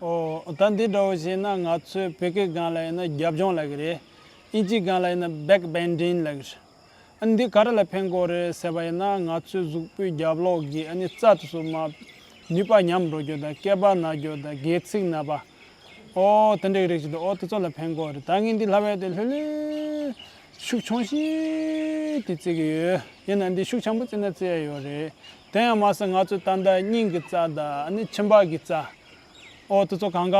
ཨོ། ད་འདི་འདྲ་བོ་བྱས་ན་ང་ཚོའི་བོད་སྐད་སྒང་ལ་ཡིན་ན་རྒྱབ་ལྗོངས་ལབ་ཀྱི་རེད། ཨིན་ཇིའི་སྒང་ལ་ཡིན་ན་back bending ལབ་ཀྱི་རེད། ཨ་ནི་འདི་ག་རེ་ལ་ཕན་གྱི་ཡོད་རེད་ཟེར་བ་ཡིན་ན། ང་ཚོའི་གཟུགས་པོའི་རྒྱབ་ལོགས་ཀྱི་ཨ་ནི་རྩ་དེ་ཚོ་མར་ནུས་པ་ཉམས་འགྲོ་རྒྱུ་དང་། སྐེད་པ་ན་རྒྱུ་དང་། སྒལ་ཚིགས་ན་པ། ཨོ་དེ་འདྲའི་རིགས་ཅིག་འདུག་ཨོ་དེ་ཚོ་ལ་ཕན་གྱི་ཡོད་རེད། ད་ངས་འདི་ལབ་ཡ་དེ་ལྷོད་ལྷོད་ཤུགས་ཆུང་ཤོས་དེ་བརྩི་གི་ཡོད། ཡིན་ན་འདི་ཤུགས་ཆེན་པོ་བརྩིས་ན་བརྩི་ཡ་ཡོད་རེད། དེ་ཡང་མ་ཟད་ང་ཚོའི་ད་ལྟ་སྙིང་གི་རྩ་དང་། ཨ་ནི་མཆིན་པ་གི་རྩ། ཨོ་དེ་ཚོ་གང་ག་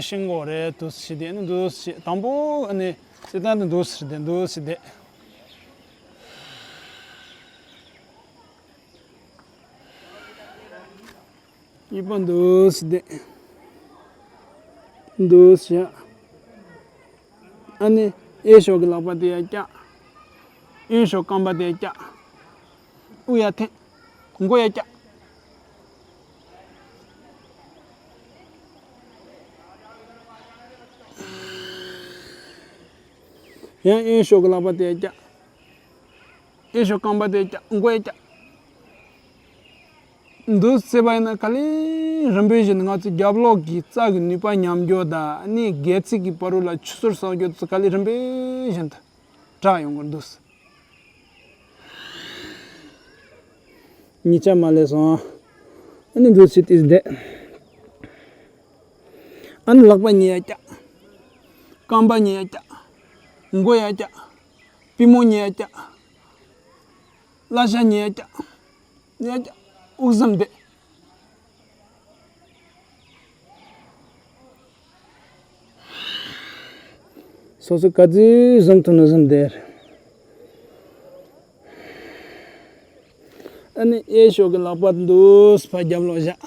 ཤེས་དགོས་རེད། འདུག་སེ་བྱས་ཏེ། ཨ་ནི་འདུག་སེ་བྱས། དང་པོ་ཨ་ནི་སྲིད་སྟངས་དེ་འདུག་སེ་བྱས་ཏེ། འདུག་སེ་བྱས་ཏེ། གཉིས་པ་འདུག་སེ་བསྡད། འདུག་སེ་བཞག་ཨ་ནི་གཡས་ཕྱོགས་ཀྱི་ལག་པ་དེ་ཡར་བཀྱག་གཡོན་ཕྱོགས་རྐང་པ་དེ་ཡར་བཀྱག་དབུགས་ཡར་འཐེན། མགོ་ཡར་བཀྱག་ཡང་གཡོན་ཕྱོགས་ཀྱི་ལག་པ་དེ་ཡར་བཀྱག་གཡས་ཕྱོགས་རྐང་པ་དེ་ཡར་བཀྱག་མགོ་ཡར་བཀྱག་འདུག་སེ་བྱས་པ་ཡིན་ན། ག་ལེ་རིམ་པས་བཞིན་ང་ཚོའི་རྒྱབ་ལོགས་ཀྱི་རྩ་གི་ནུས་པ་ཉམས་རྒྱུ་དང་། ཨ་ནི་སྒལ་ཚིགས་ཀྱི་བར་དུ་ལ་ཆུ་ཚོད་ཟག་རྒྱུ་དེ་ཚོ་ག་ལེ་རིམ་པས་བཞིན་དུ་དྲག་ཡོང་གི་འདུག་གཉིས་ཆ་མ་ལས་སོང་། ཨ་ནི་འདུག་སེ་བྱས་ཏེ་བསྡད། ཨ་ནི་ལག་པ་གཉིས་ཡར་བཀྱག་རྐང་པ་གཉིས་ཡར་བཀྱག་མགོ་ཡར་བཀྱག་པུས་མོ་གཉིས་ཡར་བཀྱག་བརླ་ཤ་གཉིས་ཡར་བཀྱག་ཡར་བཀྱག་དབུགས་ཟིན་བསྡད། སོ་སོ་ག་ཚོད་ཟིན་ཐུབ་ན་ཟིན་བསྡད། ཨ་ནི་གཡས་ཕྱོགས་ཀྱི་ལག་པ་འདུག་སེ་ཕར་རྒྱབ་ལོགས་བཞག་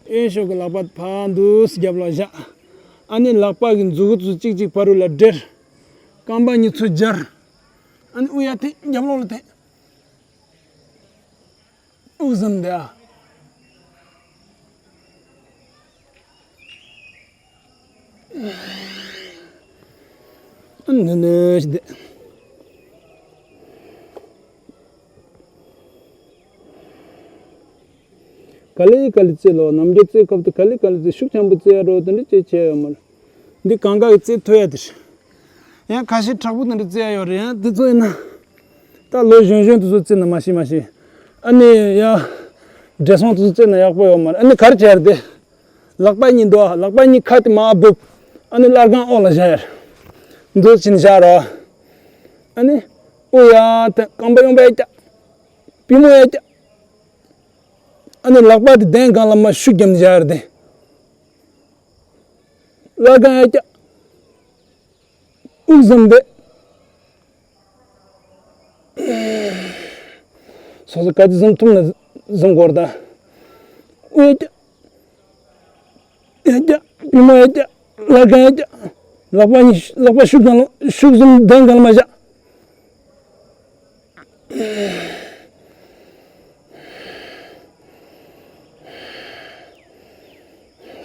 གཡོན་ཕྱོགས་ཀྱི་ལག་པ་ཕར་འདུག་སེ་རྒྱབ་ལོགས་བཞག་ཨ་ནི་ལག་པ་གི་མཛུ་གུ་ཚོ་གཅིག་གཅིག་བར་དུ་ལ་སྦྲེལ། རྐང་པ་གཉིས་ཚུར་སྦྱར། ཨ་ནི་དབུགས་ཡར་འཐེན། རྒྱབ་ལོགས་ལ་འཐེན། དབུགས་ཟིན་བསྡད། ཨ་ནི་ནི་བསྡད། ག་ལེ་ག་ལེ་བརྩེ་ལོ། ནམ་རྒྱུན་བརྩེ་སྐབས་དུ་ག་ལེ་ག་ལེ་བརྩེ། ཤུགས་ཆེན་པོ་བརྩེ་ཡ་རོ། དེ་འདྲ་ཅིག་བྱས་ཡོད་མ་རེད། འདི་གང་ག་གི་བརྩེ་ཐུབ་ཡ་དེ་རེད། ཡང་ཁ་ཤས་དྲག་པོ་དེ་འདྲ་བརྩེ་ཡ་ཡོད་རེད། ཡང་དེ་ཚོ་ཡིན་ན། ད་ལོ་གཞོན་གཞོན་དེ་ཚོ་བརྩེ་ན་མ་ཤེས་མ་ཤེས། ཨ་ནི་ཡ། བགྲེས་སོང་དེ་ཚོ་བརྩེ་ན་ཡག་པོ་ཡོད་མ་རེད། ཨ་ནི་ག་རེ་བྱས་རེད་དེ། ལག་པ་གཉིས་འདུག་ལག་པ་གཉིས་ཁ་དེ་མར་སྦུབ། ཨ་ནི་སླར་ཁང་འོག་ལ་བཞག་ཡ་རེད། འདུག་སེ་བྱས་ནས་བཞག་རོགས། ཨ་ནི་དབུགས་ཡར་འཐེན། རྐང་པ་གཡོན་པ་ཡར་བཀྱག་པུས་མོ་ཡར་བཀྱག་ཨ་ནི་ལག་པ་དེ་གདན་སྒང་ལ་མར་ཤུགས་བརྒྱབ་ནས་བཞག་ཡ་རེད་དེ། སླར་ཁང་ཡར་བཀྱག་དབུགས་ཟིན་བསྡད། སོ་སོ་ག་ཚོད་ཟིན་ཐུབ་ན་ཟིན་དགོས་རེད་ད། དབུགས་ཡར་བཀྱག་ཡར་བཀྱག་པུས་མོ་ཡར་བཀྱག་སླར་ཁང་ཡར་བཀྱག་ལག་པ་གཉིས། ལག་པ་ཤུགས་ཀྱང་ཤུགས་ཟིན་གདན་སྒང་ལ་མར་བཞག་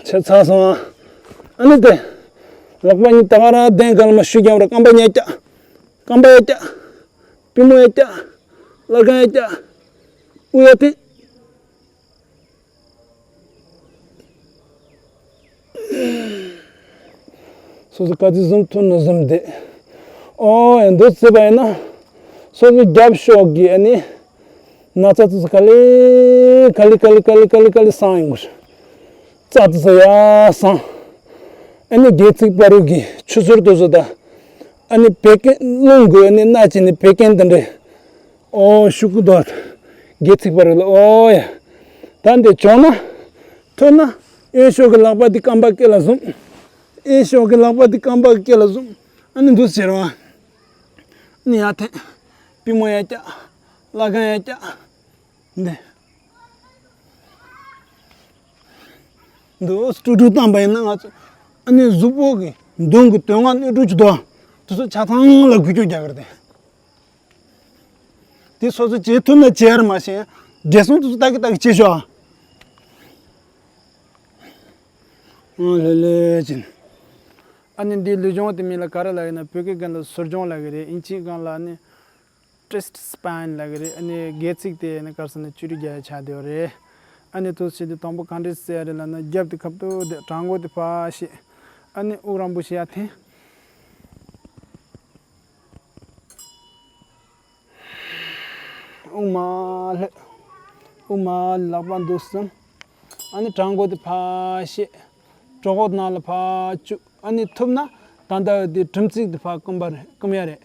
བྱས་ཚར་སོང་ཨ། ཨ་ནི་དེ། ལག་པ་གཉིས་ད་ག་རང་གདན་སྒང་ལ་མར་ཤུགས་རྒྱབ་རོགས། རྐང་པ་གཉིས་ཡར་བཀྱག་རྐང་པ་ཡར་བཀྱག་པུས་མོ་ཡར་བཀྱག་སླར་ཁང་ཡར་བཀྱག་དབུགས་ཡར་འཐེན། སོ་སོ་ག་ཚོད་ཟིན་ཐུབ་ན་ཟིན་བསྡད། ཨོ་ཡ། འདུག་སེ་བྱས་པ་ཡིན་ན། སོ་སོ་རྒྱབ་ཕྱོགས་ཀྱི་ཨ་ནི་ན་ཚ་དེ་ཚོ་ག་ལེ་ག་ལེ་ག་ལེ་ག་ལེ་ག་ལེ་སངས་ཡོང་གི་རེད། རྩ་དེ་ཚོ་ཡར་སངས། ཨ་ནི་སྒལ་ཚིགས་བར་དུ་གི་ཆུ་ཚོད་དེ་ཚོ་དང་། ཨ་ནི་བད་ཀན། རླུང་གིས་ཨ་ནི་མནར་བྱས་ནས་བད་ཀན་དེ་འདྲ། ཨོ་ཤུགས་ཀྱིས་འདུག་སྒལ་ཚིགས་བར་དུ་ལ། ཨོ་ཡ། ད་འདི་བྱུང་ན། ཐུབ་ན། གཡོན་ཕྱོགས་ཀྱི་ལག་པ་འདི་རྐང་པ་སྐེ་ལ་བཟུང་། གཡས་ཕྱོགས་ཀྱི་ལག་པ་འདི་རྐང་པ་སྐེ་ལ་བཟུང་། ཨ་ནི་འདུག་སེ་བྱེད་རོགས། ཨ་ནི་ཡར་འཐེན། པུས་མོ་ཡར་བཀྱག་སླར་ཁང་ཡར་བཀྱག་འདི། འདུག་སེ་དཀྲུག་དཀྲུག་བཏང་པ་ཡིན་ན། ང་ཚོ་ཨ་ནི་གཟུགས་པོ་གི་མདུན་གྱི་དོན་ལྔ་སྣོད་དྲུག་ཅིག་འདུག་དེ་ཚོ་ཆ་ཚང་ལ་འགུལ་སྐྱོད་རྒྱག་གི་རེད་དེ། དེ་སོ་སོ་བྱེད་ཐུབ་ན་བྱེད་ཡ་རེད། མ་བྱེད་ན་བགྲེས་སོང་དེ་ཚོ་ལྟ་གི་ལྟ་གི་བྱེད་ཤོག་ཨང་། ལྷོད་ལྷོད་བྱས་ནས། ཨ་ནི་འདིའི་ལུས་སྦྱོང་དེ་མིང་ལ་ག་རེ་ལབ་ཡིན་ན། བོད་སྐད་སྒང་ལ་ཟུར་སྦྱོང་ལབ་ཀྱི་རེད། ཨིན་ཇིའི་སྒང་ལ་ཨ་ནི་chest spine ལབ་ཀྱི་རེད། ཨ་ནི་སྒལ་ཚིགས་དེ་ནི་ག་རེ་ཟེར་ན་བཅོས་སྒྲིག་རྒྱག་ཡ་ཆགས་བསྡད་ཡོད་རེད། ཨ་ནི་དུས་ཚོད་དེ་དང་པོ་ག་འདྲས་བྱེད་ཡ་རེད་ལབ་ན། རྒྱབ་དེ་ཁ་ཐུག་དེ་བྲང་ཁོག་དེ་ཕར་བཤེད། ཨ་ནི་དབུགས་རིང་པོ་ཞིག་ཡར་འཐེན། དབུགས་མར་ལྷོད། དབུགས་མར་ལག་པ་འདུག་སེ་བཟུང་། ཨ་ནི་བྲང་ཁོག་དེ་ཕར་བཤེད། གྲོད་ཁོག་ནང་ལ་ཕར་བཅུག། ཨ་ནི་ཐུབ་ན་ད་ལྟ་དེ་གྲུམ་ཚིགས་དེ་ཕར་བསྐུམ་པ་རེད། བསྐུམ་ཡ་རེད།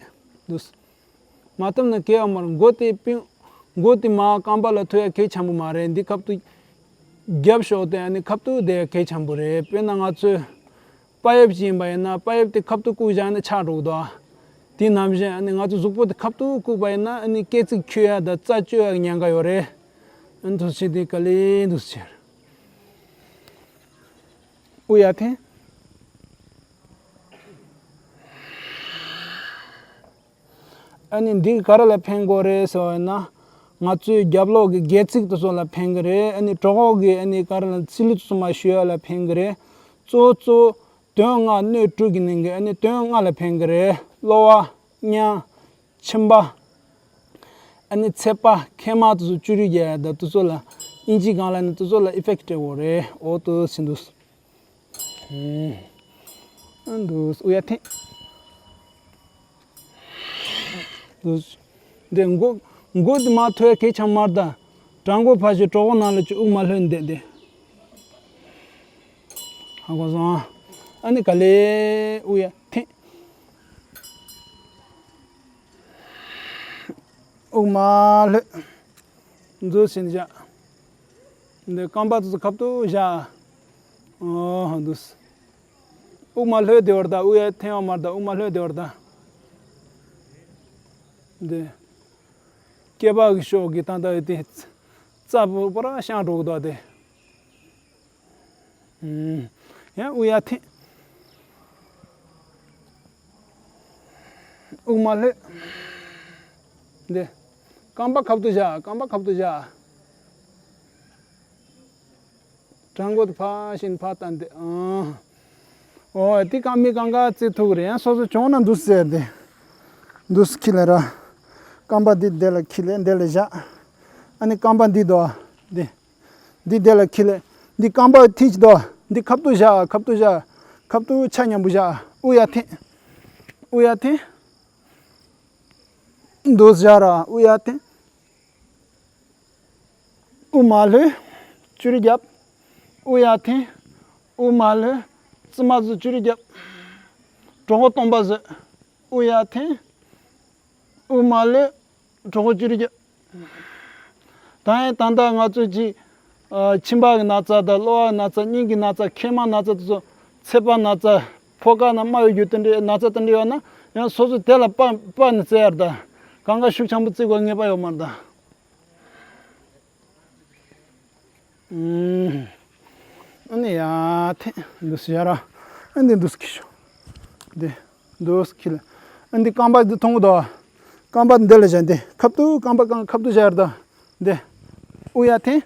འདུག་སེ། མ་ཐུབ་ན་གལ་ཡོད་མ་རེད། མགོ་དེ་པིང་། མགོ་དེ་མར་རྐང་པ་ལ་ཐུག་ཡ་གལ་ཆེན་པོ་མ་རེད། འདི་ཁ་ཐུག་རྒྱབ་ཕྱོགས་དེ་ཨ་ནི་ཁ་ཐུག་དེ་གལ་ཆེན་པོ་རེད། དཔེར་ན་ང་ཚོས་པ་ཡབ་ཅིག་ཡིན་པ་ཡིན་ན། པ་ཡབ་དེ་ཁ་ཐུག་བཀུག་བཞག་ན་ཆག་འགྲོ་གི་འདུག། དེ་ནང་བཞིན་ཨ་ནི་ང་ཚོ་གཟུགས་པོ་དེ་ཁ་ཐུག་བཀུག་པ་ཡིན་ན། ཨ་ནི་སྐེ་ཚིགས་འཁྱུ་ཡ་དང་རྩ་བཅོས་ཡ་གི་ཉེན་ཁ་ཡོད་རེད། ཨ་ནི་འདུག་སེ་བྱས་དེ་ག་ལེ་འདུག་སེ་བྱས། དབུགས་ཡར་འཐེན། ཨ་ནི་འདི་ག་རེ་ལ་ཕན་གྱི་རེད་ཟེར་བ་ཡིན་ན། ང་ཚོའི་རྒྱབ་ལོགས་ཀྱི་སྒལ་ཚིགས་དེ་ཚོ་ལ་ཕན་གྱི་རེད། ཨ་ནི་གྲོད་ཁོག་གི་ཨ་ནི་ག་རེ་ལ་ཚིལ་ལུ་དེ་ཚོ་མར་བཞུ་ཡ་ལ་ཕན་གྱི་རེད། གཙོ་བོ་གཙོ་བོ་དོན་ལྔ། སྣོད་དྲུག་གི་ནང་གི་ཨ་ནི་དོན་ལྔ་ལ་ཕན་གྱི་རེད། གློ་བ། སྙིང་། མཆིན་པ། ཨ་ནི་ཚད་པ། མཁལ་མ་དེ་ཚོ་བཅུད་རིགས་རྒྱག་ཡ་དང་དེ་ཚོ་ལ། ཨིན་ཇིའི་སྒང་ལ་ནི་དེ་ཚོ་ལ་ཨི་ཕེག་ཊི་སྤྲད་ཡོད་རེད། འོ་དེ་ཟིན་འདུག། ཨ་འདུག། དབུགས་ཡར་འཐེན། འདུག། འདི་མགོ། མགོ་འདི་མར་ཐུག་ཡ་གལ་ཆེན་པོ་མ་རེད་ད། བྲང་ཁོག་ཕར་བཤེད། གྲོད་ཁོག་ནང་ལ་བཅུག། དབུགས་མར་ལྷོད་བསྡད་དེ། ཧ་གོ་སོང་ཨ། ཨ་ནི་ག་ལེ། དབུགས་ཡར་འཐེན། དབུགས་མར་ལྷོད། འདུག་སེ་བཞག། འདི་རྐང་པ་དེ་ཚོ་ཁ་ཐུག་བཞག། ཨོ་འདུག་སེ། དབུགས་མར་ལྷོད་བསྡད་པ་རེད་ད། དབུགས་ཡར་འཐེན་ཡོད་མ་རེད་ད། དབུགས་མར་ལྷོད་བསྡད་པ་རེད་ད། འདི་སྐེད་པ་གི་ཕྱོགས་ཀྱི་ད་ལྟ་དེ་རྩ་བོ་པོ་ར་བཤང་འགྲོ་གི་འདུག་དེ། ཡང་དབུགས་ཡར་འཐེན། དབུགས་མར་ལྷོད། འདི། རྐང་པ་ཁ་ཐུག་བཞག། རྐང་པ་ཁ་ཐུག་བཞག། བྲང་ཁོག་དེ་ཕར་བཤེད། ཕར་བཏང་སྟེ། ཨང་། འོ་དེ་གང་མི་གང་ག་རྩེ་ཐུག་རེད། ཡང་སོ་སོ་བྱུང་ན་འདུག་སེ་བྱས་ཏེ། འདུག་སེ་ཁྱེར་ལ་ར། རྐང་པ་འདི་དེ་ལ་ཁྱེར་ལ་དེ་ལ་བཞག། ཨ་ནི་རྐང་པ་འདི་དོ། འདི། འདི་དེ་ལ་ཁྱེར་ལ། འདི་རྐང་པ་མཐིལ་གཅིག་དོ། འདི་ཁ་ཐུག་བཞག། ཁ་ཐུག་བཞག། ཁ་ཐུག་ཆ་མཉམ་པོ་བཞག། དབུགས་ཡར་འཐེན། དབུགས་ཡར་འཐེན། འདུག་སེ་བཞག་ར། དབུགས་ཡར་འཐེན། དབུགས་མར་ལྷོད། ཅུ་རེ་རྒྱབ། དབུགས་ཡར་འཐེན། དབུགས་མར་ལྷོད། རྩིབ་མ་ཚོ་ཅུ་རེ་རྒྱབ། གྲོད་ཁོག་སྟོང་པ་བཟོས། དབུགས་ཡར་འཐེན། དབུགས་མར་ལྷོད། གྲོད་ཁོག་ཅུ་རེ་རྒྱབ། ད་ཡིན་ད་ལྟ་ང་ཚོ་གཅིག། ཨ། མཆིན་པ་གི་ན་ཚ་དང་། གློ་བ་གི་ན་ཚ། སྙིང་གི་ན་ཚ། མཁལ་མ་ན་ཚ་དེ་ཚོ། ཚད་པ་ན་ཚ། ཕོ་ཁ་ན་རྨ་ཡོད་རྒྱུ་དེ་འདྲའི་ན་ཚ་དེ་འདྲ་ཡོད་ན་ཡང་སོ་སོ་དེ་ལ་དཔའ་དཔའ་ནི་རྩེ་ཡར་ད། གང་ག་ཤུགས་ཆེན་པོ་རྩེ་དགོས་ངེས་པ་ཡོད་མ་རེད་ད། ཨུམ། ཨ་ནི་ཡར་འཐེན། འདུག་སེ་བཞག་ར། ཨ་ནི་འདུག་སེ་ཁྱེར་ཤོག། འདི། འདུག་སེ་ཁྱེར་ལ། ཨ་ནི་རྐང་པ་འདི་མཐོང་གི་འདུག། རྐང་པ་འདི་ལ་བཞག། འདི་ཁ་ཐུག། རྐང་པ་གང་ཁ་ཐུག་བཞག་ཡར་ད། འདི། དབུགས་ཡར་འཐེན།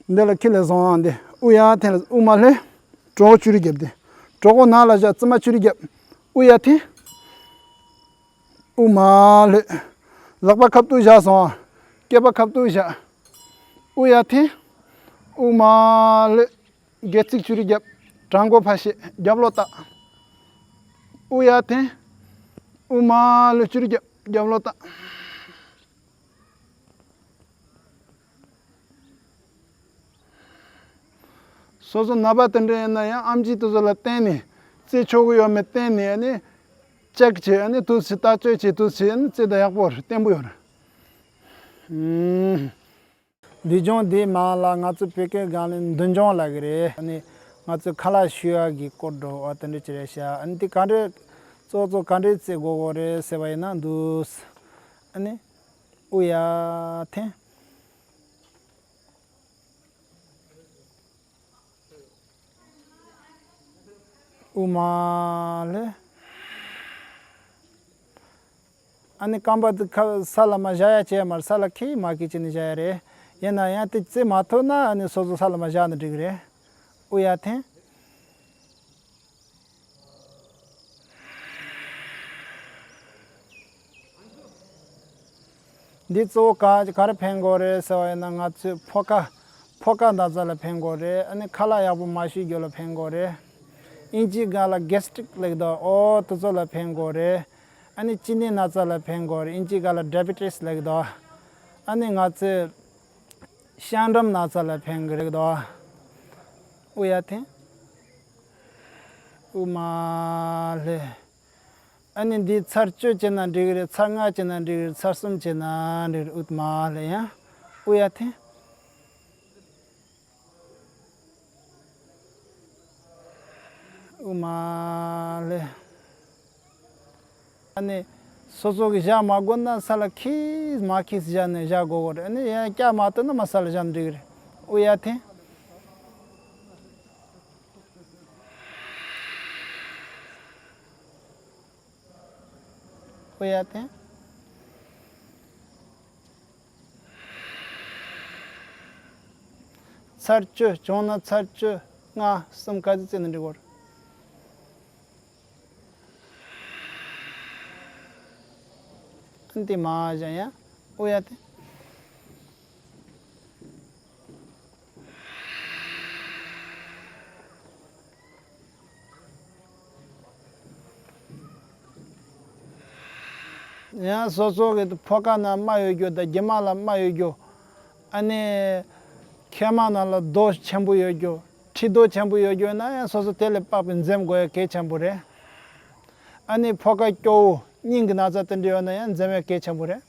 འདི་ལ་ཁྱེར་ལ་བཟུང་། འདི་དབུགས་ཡར་འཐེན་ལ། དབུགས་མར་ལྷོད། གྲོད་ཁོག་ཅུ་རེ་རྒྱབ། འདི་གྲོད་ཁོག་ནང་ལ་བཞག། རྩིབ་མ་ཅུ་རེ་རྒྱབ། དབུགས་ཡར་འཐེན། དབུགས་མར་ལྷོད། ལག་པ་ཁ་ཐུག་བཞག་སོང་། སྐེད་པ་ཁ་ཐུག་བཞག། དབུགས་ཡར་འཐེན། དབུགས་མར་ལྷོད། སྒལ་ཚིགས་ཅུ་རེ་རྒྱབ། བྲང་ཁོག་ཕར་བཤེད། རྒྱབ་ལོག་ལྟ། དབུགས་ཡར་འཐེན། དབུགས་མར་ལྷོད། ཅུ་རེ་རྒྱབ། རྒྱབ་ལོག་ལྟ། སོ་སོ་ན་པ་དེ་འདྲ་ཡིན་ན་ཡང་ཨེམ་ཆི་དེ་ཚོ་ལ་བསྟན་ནས། རྩེ་ཆོག་གི་ཡོད་མེད་བསྟན་ནས། ཨ་ནི་ཅེག་བྱེད། ཨ་ནི་དུས་ཚོད་ལྟ་སྤྱོད་བྱེད། དུས་ཚོད། ཨ་ནི་རྩེ་ད་ཡག་པོ་རེད། བརྟན་པོ་ཡོད་རེད། ཨུམ། འདི་ལྗོངས་འདིའི་མ་ལ་ང་ཚོ་བོད་སྐད་སྒང་ལ་མདུན་ལྗོངས་ལབ་ཀྱི་རེད། ཨ་ནི་ང་ཚོས་ཁ་ལག་མཆོད་ཡག་གི་སྐོར་འགྲོ་བ་དེ་འདྲ་ཅིག་རེད་ཤག། ཨ་ནི་འདི་ག་འདྲས། གཙོ་གཙོ་ག་འདྲས་རྩེ་དགོས་དགོས་རེད་ཟེར་བ་ཡིན་ན། འདུག། ཨ་ནི་དབུགས་ཡར་འཐེན། དབུགས་མར་ལྷོད། ཨ་ནི་རྐང་པ་དེ་ཁ་ས་ལ་མར་བཞག་ཡ་བྱས་མར་ས་ལ་ཁེ་མ་ཁེ་བྱས་ནས་བཞག་ཡ་རེད། ཡིན་ན་ཡང་དེ་རྩེ་མ་ཐུབ་ན་ཨ་ནི་སོ་སོ་ས་ལ་མར་བཞག་ན་འགྲིག་གི་རེད། དབུགས་ཡར་འཐེན། འདི་གཙོ་བོ་ག་ག་རེ་ཕན་དགོས་རེད་ཟེར་བ་ཡིན་ན། ང་ཚོས་ཕོ་ཁ་ཕོ་ཁ་ན་ཚ་ལ་ཕན་དགོས་རེད། ཨ་ནི་ཁ་ལག་ཡག་པོ་མ་བཤུས་རྒྱུ་ལ་ཕན་དགོས་རེད། ཨིན་ཇི་སྒང་ལ་གེ་སི་ཊི་རིག་ལབ་ཀྱི་འདུག་འོ་དེ་ཚོ་ལ་ཕན་དགོས་རེད། ཨ་ནི་གཅིན་སྙི་ན་ཚ་ལ་ཕན་དགོས་རེད། ཨིན་ཇི་སྒང་ལ་ཌའི་བི་ཊི་སི་ལབ་ཀྱི་འདུག་ཨ་ནི་ང་ཚོས་གཤམ་འགྲམ་ན་ཚ་ལ་ཕན་གྱི་རེད་དོ། དབུགས་ཡར་འཐེན། དབུགས་མར་ལྷོད། ཨ་ནི་འདི་ཚར་བཅུ་བྱས་ན་འགྲིག་གི་རེད། ཚར་ལྔ་བྱས་ན་འགྲིག་གི་རེད། ཚར་གསུམ་བྱས་ན་འགྲིག་གི་རེད། དབུགས་མར་ལྷོད། ཡང་དབུགས་ཡར་འཐེན། དབུགས་མར་ལྷོད། ཨ་ནི་སོ་སོ་གིས་བཞག་མ་དགོས་ན་ས་ལ་ཁྱིས་མ་ཁྱིས་བཞག་ནས་བཞག་དགོས་གོ་རེད། ཨ་ནི་ཡང་བཀྱག་མ་བཏང་ན་མ་ས་ལ་བཞག་ན་འགྲིག་གི་རེད། དབུགས་ཡར་འཐེན། དབུགས་ཡར་འཐེན། ཚར་བཅུ་བྱུང་ན་ཚར་བཅུ་ལྔ་གསུམ་ག་ཚོད་བརྩིས་ན་འགྲིག་གོ། ཨ་ནི་དེ་མར་བཞག་ཡ། དབུགས་ཡར་འཐེན། ཡང་སོ་སོ་གི་ཕོ་ཁ་ན་རྨ་ཡོད་རྒྱུ་དང་རྒྱབ་མ་ལ་རྨ་ཡོད་རྒྱུ། ཨ་ནི་མཁལ་མ་ནང་ལ་རྡོ་ཆེན་པོ་ཡོད་རྒྱུ། མཁྲིས་རྡོ་ཆེན་པོ་ཡོད་རྒྱུ་ན་ཡང་སོ་སོ་དེ་ལ་དཔག་པའི་འཛེམ་དགོས་ཡ་གལ་ཆེན་པོ་རེད། ཨ་ནི་ཕོ་ཁ་སྐྱོ་བོ་སྙིང་གི་ན་ཚ་དེ་འདྲ་ཡོད་ན་ཡང་འཛེམ་ཡ་གལ་ཆེན་པོ་རེད།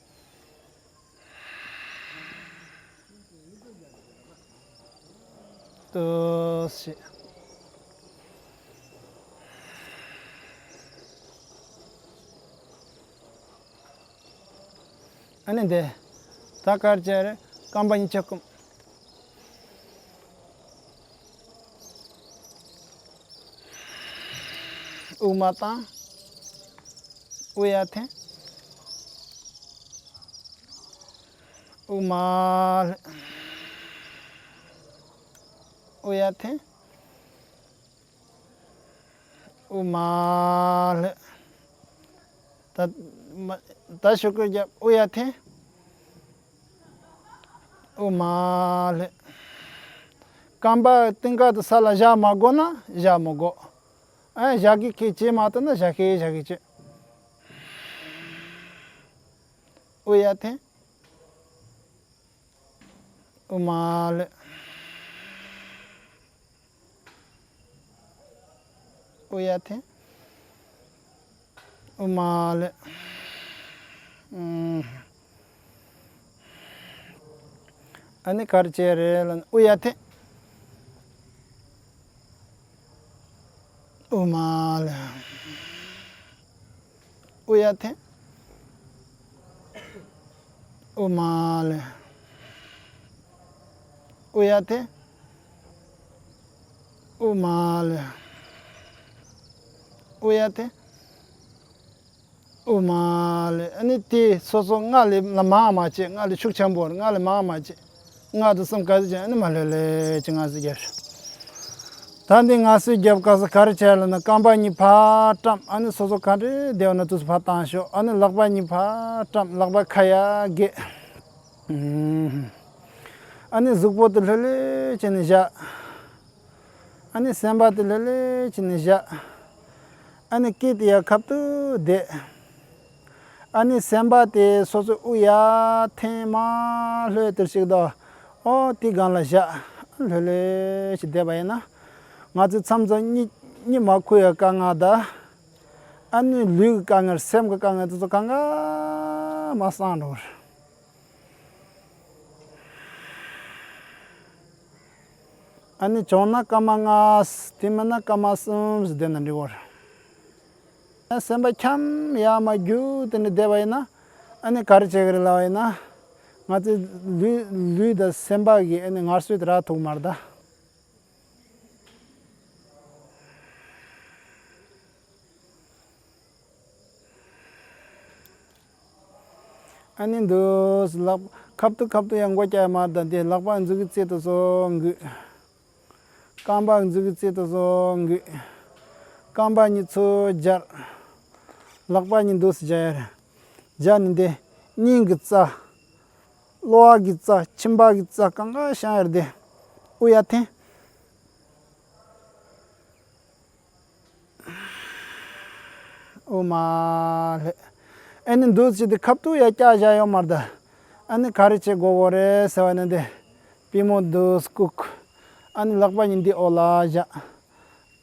ཏོག་ཙམ། ཨ་ནི་འདི། ད་ག་རེ་བྱས་རེད། རྐང་པ་གཉིས་ཆ་བསྐུམ། དབུགས་མར་བཏང་། དབུགས་ཡར་འཐེན། དབུགས་མར་ལྷོད། དབུགས་ཡར་འཐེན། དབུགས་མར་ལྷོད། ད་མ་ད་ཤུགས་ཀུན་རྒྱབ། དབུགས་ཡར་འཐེན། དབུགས་མར་ལྷོད། རྐང་པ་སྟེང་ཁ་དེ་ས་ལ་བཞག་མ་དགོས་ན་བཞག་མི་དགོས། ཨ་བཞག་གི་ཁྱིས་བྱས་མ་བཏང་ན་བཞག་གི་བཞག་གི་བྱེད། དབུགས་ཡར་འཐེན། དབུགས་མར་ལྷོད། དབུགས་ཡར་འཐེན། དབུགས་མར་ལྷོད། ཨུམ། ཨ་ནི་ག་རེ་བྱས་རེད་ལབ་ན། དབུགས་ཡར་འཐེན། དབུགས་མར་ལྷོད། དབུགས་ཡར་འཐེན། དབུགས་མར་ལྷོད། དབུགས་ཡར་འཐེན། དབུགས་མར་ལྷོད། དབུགས་ཡར་འཐེན། དབུགས་མར་ལྷོད། ཨ་ནི་དེ་སོ་སོ་སྔར་ལས་མང་མ་བྱེད། སྔར་ལས་ཤུགས་ཆེན་པོ། སྔར་ལས་མང་མ་བྱེད། ལྔ་དང་གསུམ་ག་ཚོད་བྱས། ཨ་ནི་མར་ལྷོད་ལྷོད་ཅིག་ང་ཚོས་རྒྱབ་ཤོག་ད་འདི་ང་ཚོས་རྒྱབ་སྐབས་སུ་ག་རེ་བྱས་ལབ་ན། རྐང་པ་གཉིས་ཕར་བཀྲམ། ཨ་ནི་སོ་སོ་ག་འདྲ་བསྡད་ཡོད་ན་དེ་ཚོ་ཕར་བཏང་ཤོག་ཨ་ནི་ལག་པ་གཉིས་ཕར་བཀྲམ། ལག་པ་ཁ་ཡར་བགད། ཨ་ནི་གཟུགས་པོ་དེ་ལྷོད་ལྷོད་བྱས་ནས་བཞག་ཨ་ནི་སེམས་པ་དེ་ལྷོད་ལྷོད་བྱས་ནས་བཞག་ཨ་ནི་སྐེ་དེ་ཡར་ཁ་ཐུག་བསྡད། ཨ་ནི་སེམས་པ་དེ་སོ་སོའི་དབུགས་ཡར་འཐེན་མར་ལྷོད་དེར་ཞིག་དང་། ཨོ་དེ་སྒང་ལ་བཞག་ལྷོད་ལྷོད་ཅིག་བསྡད་པ་ཡིན་ན། ང་ཚོའི་མཚམས་མཚམས་གཉིད་གཉིད་མ་ཁུག་ཡ་དཀའ་ངལ་དང་། ཨ་ནི་ལུས་ཀྱི་དཀའ་ངལ། སེམས་ཀྱི་དཀའ་ངལ་དེ་ཚོ་གང་ག་མར་སངས་འགྲོ་བ་རེད། ཨ་ནི་བྱུང་ན་སྐར་མ་ལྔ། དེ་མིན་ན་སྐར་མ་གསུམ་ཞིག་བསྡད་ན་འགྲིག་གི་རེད། ཨ་སེམས་པ་འཁྱམ་ཡ་མར་རྒྱུག་དེ་ནས་བསྡད་པ་ཡིན་ན། ཨ་ནི་ག་རེ་བྱེད་ཀྱི་རེད་ལབ་པ་ཡིན་ན། ང་ཚོའི་ལུས་ལུས་དང་སེམས་པ་གི་ཨ་ནི་ངལ་གསོ་དེ་རག་ཐུབ་མ་རེད་ད། ཨ་ནི་འདུག་སེ་ལག་ཁ་ཐུག་ཁ་ཐུག་ཡང་མགོ་བཀྱག་མ་ད། འདི་ལག་པ་མཛུབ་གུའི་རྩེ་དེ་ཚོ་འགུལ། རྐང་པ་མཛུབ་གུའི་རྩེ་དེ་ཚོ་འགུལ། རྐང་པ་གཉིས་ཚུར་སྦྱར། ལག་པ་གཉིས་འདུག་སེ་སྦྱར་ཡ་རེད། སྦྱར་ནས་འདི་སྙིང་གི་རྩ། གློ་བ་གི་རྩ། མཆིན་པ་གི་རྩ་གང་ག་བཤང་ཡར་དེ། དབུགས་ཡར་འཐེན། དབུགས་མར་ལྷོད། ཨ་ནི་འདུག་སེ་དེ་ཁ་ཐུག་ཡར་བཀྱག་བཞག་ཡོད་མ་རེད་ད། ཨ་ནི་ག་རེ་བྱེད་དགོས་དགོས་རེད་ཟེར་བ་ན་དེ། པུས་མོ་འདུག་སེ་བཀུག། ཨ་ནི་ལག་པ་གཉིས་འདི་འོག་ལ་བཞག།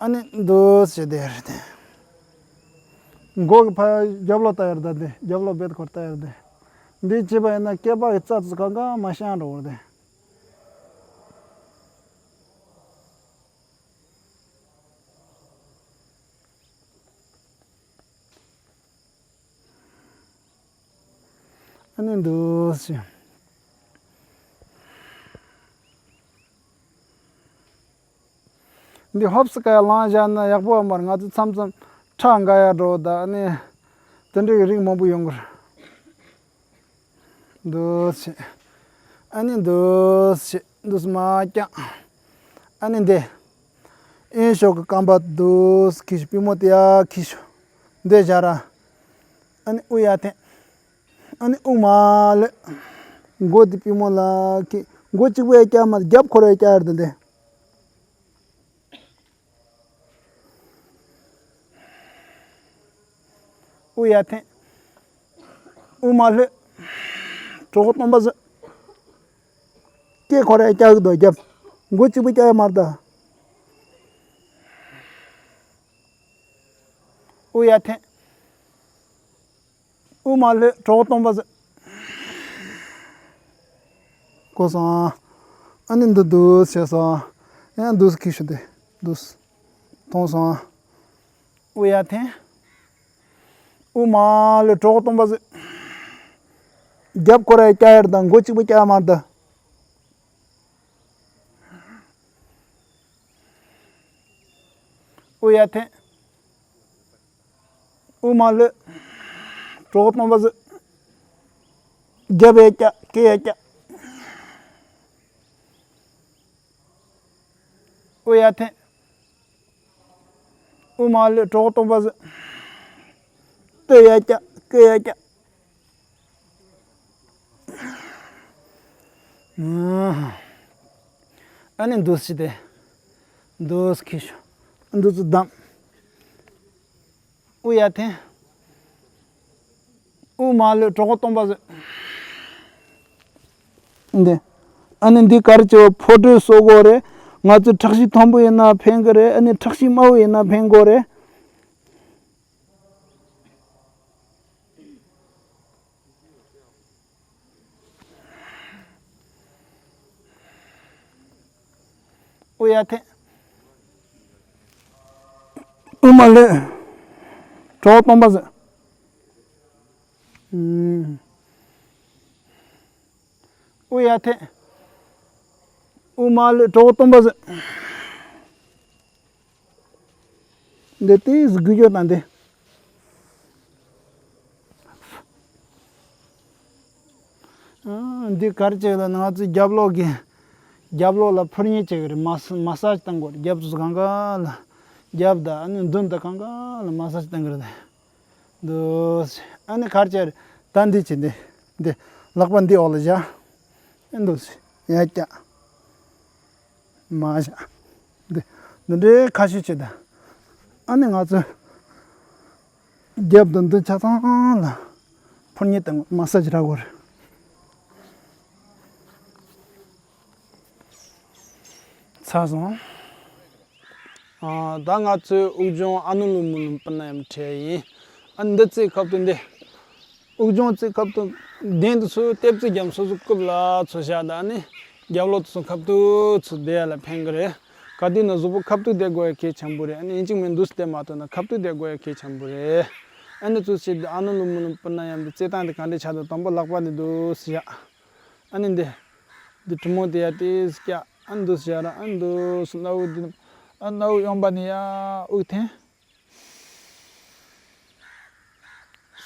ཨ་ནི་འདུག་སེ་དེ་རེད་དེ། མགོ་གི་ཕར་རྒྱབ་ལོགས་ལྟ་ཡར་ད་དེ། རྒྱབ་ལོགས་རྦད་ཁོར་ལྟ་ཡར་དེ། འདི་བྱས་པ་ཡིན་ན་སྐེད་པ་གི་རྩ་ཚོ་གང་ག་མར་བཤང་འགྲོ་གི་རེད་དེ། ཨ་ནི་འདུག་སེ། འདི་ཧོབ་སི་ཀ་ཡ་ལངས་བཞག་ན་ཡག་པོ་ཡོད་མ་རེད། ང་ཚོ་མཚམས་མཚམས་ཁྲག་འགག་ཡ་འགྲོ་ད། ཨ་ནི་དེ་འདྲའི་རིགས་མང་པོ་ཡོང་གི་རེད། འདུག་སེ། ཨ་ནི་འདུག་སེ། འདུག་སེ་མར་བརྐྱངས། ཨ་ནི་འདི། གཡོན་ཕྱོགས་ཀྱི་རྐང་པ་འདུག་སེ་འཁྱེར་ཤོག་པུས་མོ་དེ་ཡར་འཁྱེར་ཤོག་འདི་བཞག་ར། ཨ་ནི་དབུགས་ཡར་འཐེན། ཨ་ནི་དབུགས་མར་ལྷོད། མགོ་དེ་པུས་མོ་ལ་འཁྱེར། མགོ་གཅིག་པོ་ཡར་བཀྱག་མ་རེད། རྒྱབ་ཁོ་ར་ཡར་བཀྱག་ཡར་དེ་འདི། དབུགས་ཡར་འཐེན། དབུགས་མར་ལྷོད། གྲོད་ཁོག་སྟོང་པ་བཟོས། སྐེ་ཁོ་ར་ཡར་བཀྱག་གི་འདུག་རྒྱབ། མགོ་གཅིག་པུ་བཀྱག་ཡོད་མ་རེད་ད། དབུགས་ཡར་འཐེན། དབུགས་མར་ལྷོད། གྲོད་ཁོག་སྟོང་པ་བཟོས། གོ་སོང་། ཨ་ནི་འདི་འདུག་སེ་བྱས་སོང་། ཡང་འདུག་སེ་འཁྱེར་ཤོག་དེ། འདུག་སེ། ཐོངས་སོང་། དབུགས་ཡར་འཐེན། དབུགས་མར་ལྷོད། གྲོད་ཁོག་སྟོང་པ་བཟོས། རྒྱབ་ཁོ་ར་ཡར་བཀྱག་ཡར་དང་། མགོ་གཅིག་པུ་བཀྱག་མ་རེད་ད། དབུགས་ཡར་འཐེན། དབུགས་མར་ལྷོད། གྲོད་ཁོག་སྟོང་པ་བཟོས། རྒྱབ་ཡར་བཀྱག་སྐེ་ཡར་བཀྱག་དབུགས་ཡར་འཐེན། དབུགས་མར་ལྷོད། གྲོད་ཁོག་སྟོང་པ་བཟོས། སྟོད་ཡར་བཀྱག་སྐེ་ཡར་བཀྱག་ཨ་ནི་འདུག་སེ་དེ། འདུག་སེ་འཁྱེར་ཤོག་འདུག་སེ་བསྡམས། དབུགས་ཡར་འཐེན། དབུགས་མར་ལྷོད། གྲོད་ཁོག་སྟོང་པ་བཟོས། འདི། ཨ་ནི་འདི་ག་རེ་བྱེད། ཕོ་བྲང་གསོ་དགོས་རེད། ང་ཚོ་ཁྲག་ཤེད་མཐོན་པོ་ཡིན་ན་ཕན་གི་རེད། ཨ་ནི་ཁྲག་ཤེད་དམའ་བོ་ཡིན་ན་ཕན་གི་རེད། དབུགས་ཡར་འཐེན། དབུགས་མར་ལྷོད། གྲོད་ཁོག་སྟོང་པ་བཟོས། ཨུམ། དབུགས་ཡར་འཐེན། དབུགས་མར་ལྷོད། གྲོད་ཁོག་སྟོང་པ་བཟོས། འདི་ཏོག་ཙམ་འགུལ་སྐྱོད་བཏང་སྟེ། ཨ། འདི་ག་རེ་བྱེད་ལབ་ན། ང་ཚོའི་རྒྱབ་ལོགས་ཀྱི། རྒྱབ་ལོགས་ལ་ཕུར་མཉེ་བྱེད་ཀྱི་རེད། མ་སི་མ་སཱཇ་བཏང་དགོས་རེད། རྒྱབ་ཚོ་གང་ག་ལ། རྒྱབ་དང་ཨ་ནི་མདུན་དང་གང་ག་ལ་མ་སཱཇ་བཏང་གི་རེད། འདུག་སེ། ཨ་ནི་ག་རེ་བྱེད་རེད། ད་འདི་བྱེད། འདི། འདི། ལག་པ་འདི་འོག་ལ་བཞག་འདུག་སེ། ཡར་བཀྱག་མར་བཞག་འདི། འདི་འདྲའི་ཁ་ཤས་བྱེད་ད། ཨ་ནི་ང་ཚོ་རྒྱབ་དང་མདུན་ཆ་ཚང་ལ་ཕུར་མཉེ་དང་མ་སཱཇ་རག་དགོས་རེད། ཚར་སོང་། ཨ། ད་ང་ཚོས་དབུགས་སྦྱོང་ཨ་ནུ་ལོ་མུ་ལོ་ནམ་པར་ནཱ་ཡམ་ཁྲིད་ཡ་ཡིན། ཨ། འདི་རྩེ་ཁ་ཐུག་འདི། དབུགས་སྦྱོང་རྩེ་ཁ་ཐུག་གདན་དུ་སོ་སོ་ལྟེབ་རྩེག་རྒྱབ་སོ་སོ་རྐུབ་ལ་ཚུར་བཞག་ད། ཨ་ནི་རྒྱབ་ལོགས་དུ་སོང་ཁ་ཐུག་ཚུར་བསྡད་ཡ་ལ་ཕན་གི་རེད། ག་དུས་ན་གཟུགས་པོ་ཁ་ཐུག་བསྡད་དགོས་ཡ་གལ་ཆེན་པོ་རེད། ཨ་ནི་ཡིན་གཅིག་མིན་འདུག་སེ་བསྡད་མ་ཐུབ་ན་ཁ་ཐུག་བསྡད་དགོས་ཡ་གལ་ཆེན་པོ་རེད། ཨ་ནི་ཚུར་ཕྱིན་ཏེ་ཨ་ནུ་ལོ་མུ་ལོ་ནམ་པར་ནཱ་ཡམ་འདི་རྩེ་སྟངས་དེ་ག་འདྲས་ཆགས་འདུག་དང་པོ་ལག་པ་འདི་འདུག་སེ་བཞག་ཨ་ནི་འདི། འདི་གྲུ་མོ་དེ་ཡར་ཏོག་ཙམ་བཀྱག་ཨ་ནི་འདུག་སེ་བཞག་ར། ཨ་ནི་འདུག་སེ་སྣ་བུག་འདི། ཨ། སྣ་བུག་གཡོན་པ་ནས་ཡར་དབུགས་འཐེན།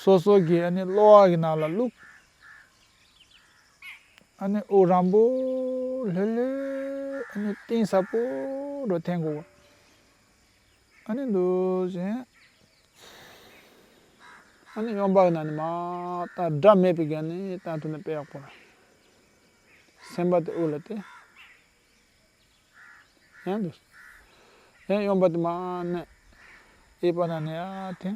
སོ་སོ་གི་ཨ་ནི་གློ་བ་གི་ནང་ལ་བླུགས། ཨ་ནི་དབུགས་རིང་པོ་ལྷོད་ལྷོད། ཨ་ནི་གཏིང་ཟབ་པོ་འགྲོ་འཐེན་དགོས། ཨ་ནི་འདུག་སེ། ཨ་ནི་གཡོན་པ་གི་ནང་ནས་མར་ད་སྒྲ་མེད་པའི་སྒང་ནས་བཏང་ཐུབ་ན་དཔེ་ཡག་པོ་རེད། སེམས་པ་དེ་དབུགས་ལ་དེ། ཡང་འདུག་ཡང་གཡོན་པ་དེ་མར་མནན། གཡས་པ་ན་མནན་ཡ་དེ།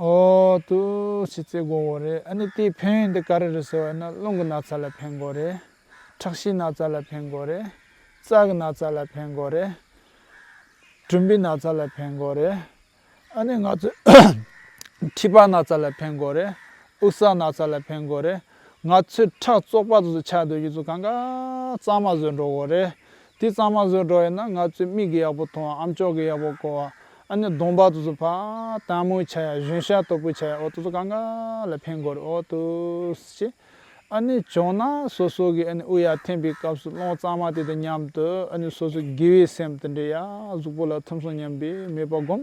ཨོ་ཏུ་ཞེས་རྩེ་དགོས་རེད། ཨ་ནི་དེའི་ཕན་ཡོན་དེ་ག་རེ་རེད་ཟེར་བ་ན། རླུང་གི་ན་ཚ་ལ་ཕན་གྱི་རེད། ཁྲག་ཤེད་ན་ཚ་ལ་ཕན་གྱི་རེད། རྩ་གི་ན་ཚ་ལ་ཕན་གྱི་རེད། གྲུམ་བུའི་ན་ཚ་ལ་ཕན་གྱི་རེད། ཨ་ནི་ང་ཚོའི་མཁྲིས་པ་ན་ཚ་ལ་ཕན་གྱི་རེད། དབུགས་ས་ན་ཚ་ལ་ཕན་གྱི་རེད། ང་ཚོའི་ཁྲག་བཙོག་པ་དེ་ཚོ་ཆགས་སྡོད་ཀྱི་ཚོ་གང་ག་གཙང་མ་བཟོས་འགྲོ་གི་རེད། དེ་གཙང་མ་བཟོས་འགྲོ་ཡིན་ན་ང་ཚོའི་མིག་གིས་ཡག་པོ་མཐོང་བ། ཨམ་ཅོག་གིས་ཡག་པོ་གོ་བ། ཨ་ནི་གདོང་པ་དེ་ཚོ་ཕར་དྭངས་མོ་ཆགས་ཡ། གཞོན་ཤ་དོད་པོ་ཆགས་ཡ། འོ་དེ་ཚོ་གང་ག་ལ་ཕན་གྱི་རེད། འོ་དེ་ཚོ་ཞེས། ཨ་ནི་བྱུང་ན་སོ་སོ་གི་ཨ་ནི་དབུགས་ཡར་འཐེན་པའི་སྐབས་སུ་རླུང་གཙང་མ་དེ་དང་མཉམ་དུ་ཨ་ནི་སོ་སོའི་དགེ་བའི་སེམས་དེ་འདྲ་ཡར་གཟུགས་པོ་ལ་ཐིམ་སོང་སྙམ་པའི་མོས་པ་བསྒོམ།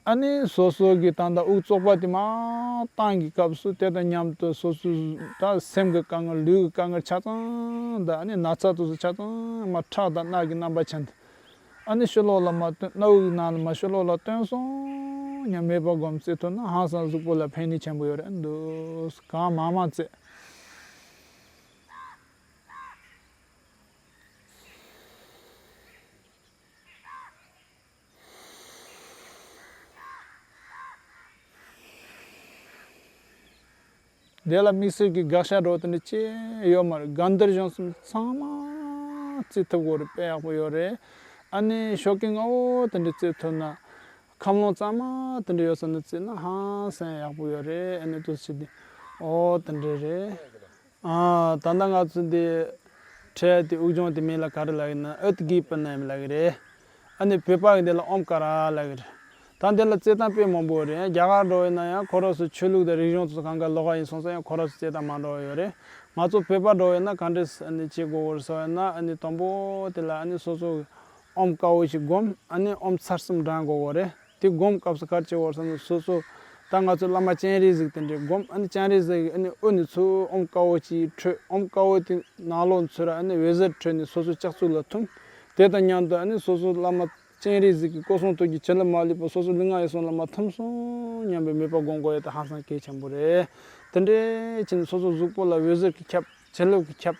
ཨ་ནི་སོ་སོ་གི་ད་ལྟ་དབུགས་བཙོག་པ་དེ་མར་བཏང་གི་སྐབས་སུ་དེ་དང་མཉམ་དུ་སོ་སོའི་ད་སེམས་ཀྱི་དཀའ་ངལ། ལུས་ཀྱི་དཀའ་ངལ་ཆ་ཚང་དང་། ཨ་ནི་ན་ཚ་དེ་ཚོ་ཆ་ཚང་མར་ཁྲག་དང་རྣག་གི་རྣམ་པ་ཅན་དུ། ཨ་ནི་ཕྱི་ལོགས་ལ་མར་བཏོན། སྣ་བུག་གི་ནང་ལ་མར་ཕྱི་ལོགས་ལ་བཏོན་སོང་སྙམ་མོས་པ་བསྒོམས་རྩེ་ཐུབ་ན་ཧང་སང་གཟུགས་པོ་ལ་ཕན་ནུས་ཆེན་པོ་ཡོད་རེད། འདུག་སེ་གང་མང་མང་རྩེ། དེ་ལ་དམིགས་བསལ་གྱི་དགག་བྱ་འདྲ་བོ་དེ་འདྲ་ཅི་ཡོད་མ་རེད། དགའ་འདུར་གཞུང་གསུམ་ཚང་མ་རྩེ་ཐུབ་དགོས་རེད། དཔེ་ཡག་པོ་ཡོད་རེད། ཨ་ནི་ཤོག་གུ་ལྔ་བོ་དེ་འདྲ་རྩེ་ཐུབ་ན། ཁམས་ལོང་གཙང་མ་དེ་འདྲ་ཡོད་ས་ན་རྩེ་ན་ཧང་སང་ཡག་པོ་ཡོད་རེད། ཨ་ནི་དུས་ཚོད་དེ། ཨོ་དེ་འདྲ་རེད། ཨ། ད་ལྟ་ང་ཚོ་འདི་འཕྲད་དེ་དབུགས་སྦྱོང་དེ་མིང་ལ་ག་རེ་ལབ་ཡིན་ན། ཨོད་གི་པ་ན་མི་ལབ་གི་རེད། ཨ་ནི་བོད་པ་གི་འདི་ལ་ཨོམ་ཀ་ར་ལབ་གི་རེད། ད་འདི་ལ་རྩེད་སྟངས་དཔེ་མང་པོ་རེད། རྒྱ་གར་འགྲོ་ཡིན་ན་ཡང་ཁོ་རང་ཚོ་ཆོས་ལུགས་དང་རིག་གཞུང་ཚོ་གང་ག་ལོགས་ཀ་ཡིན་སོང་ཙང་ཡང་ཁོ་རང་ཚོ་རྩེད་སྟངས་མ་འདྲ་བ་ཡོད་རེད། ང་ཚོ་བོད་པ་འགྲོ་ཡིན་ན་ག་འདྲས་ཨ་ནི་བྱེད་དགོས་རེད་ཟེར་བ་ཡིན་ན། ཨ་ནི་དང་པོ་དེ་ལ་ཨ་ནི་སོ་སོ་གི་ཨོམ་དཀར་པོ་ཞིག་བསྒོམ། ཨ་ནི་ཨོམ་ཚར་གསུམ་བགྲང་དགོས་རེད། དེ་སྒོམ་སྐབས་སུ་ག་རེ་བྱེད་དགོས་ཟེར་ན། སོ་སོ་ད་ང་ཚོ་བླ་མ་སྤྱན་རས་གཟིགས་དེ་འདྲས་སྒོམ། ཨ་ནི་སྤྱན་རས་གཟིགས་ཀྱི་ཨ་ནི་དབུ་ནས་ཚུར་ཨོམ་དཀར་པོ་ཅིག་འཕྲོས། ཨོམ་དཀར་པོ་དེ་ནང་ལོགས་ཚུར་ཨ་ནི་འོད་ཟེར་འཕྲོས་ནས་སོ་སོ་ལྕགས་ཚུལ་ལ་ཐིམ། དེ་དང་མཉམ་དུ་ཨ་ནི་སོ་སོ་བླ་མ་སྤྱན་རས་གཟིགས་ཀྱི་སྐུ་གསུང་ཐུགས་ཀྱི་བྱིན་རླབས་མ་ལུས་པ་སོ་སོ་ལུས་ངག་ཡིད་གསུམ་ལ་མར་ཐིམ་སོང་སྙམ་པའི་མོས་པ་སྒོམ་དགོས་ཡ་དེ་ཧང་སང་གལ་ཆེན་པོ་རེད། དེ་འདྲས་བྱས་ནས་སོ་སོ་གཟུགས་པོ་ལ་འོད་ཟེར་གྱིས་ཁྱབ། བྱིན་རླབས་ཀྱིས་ཁྱབ།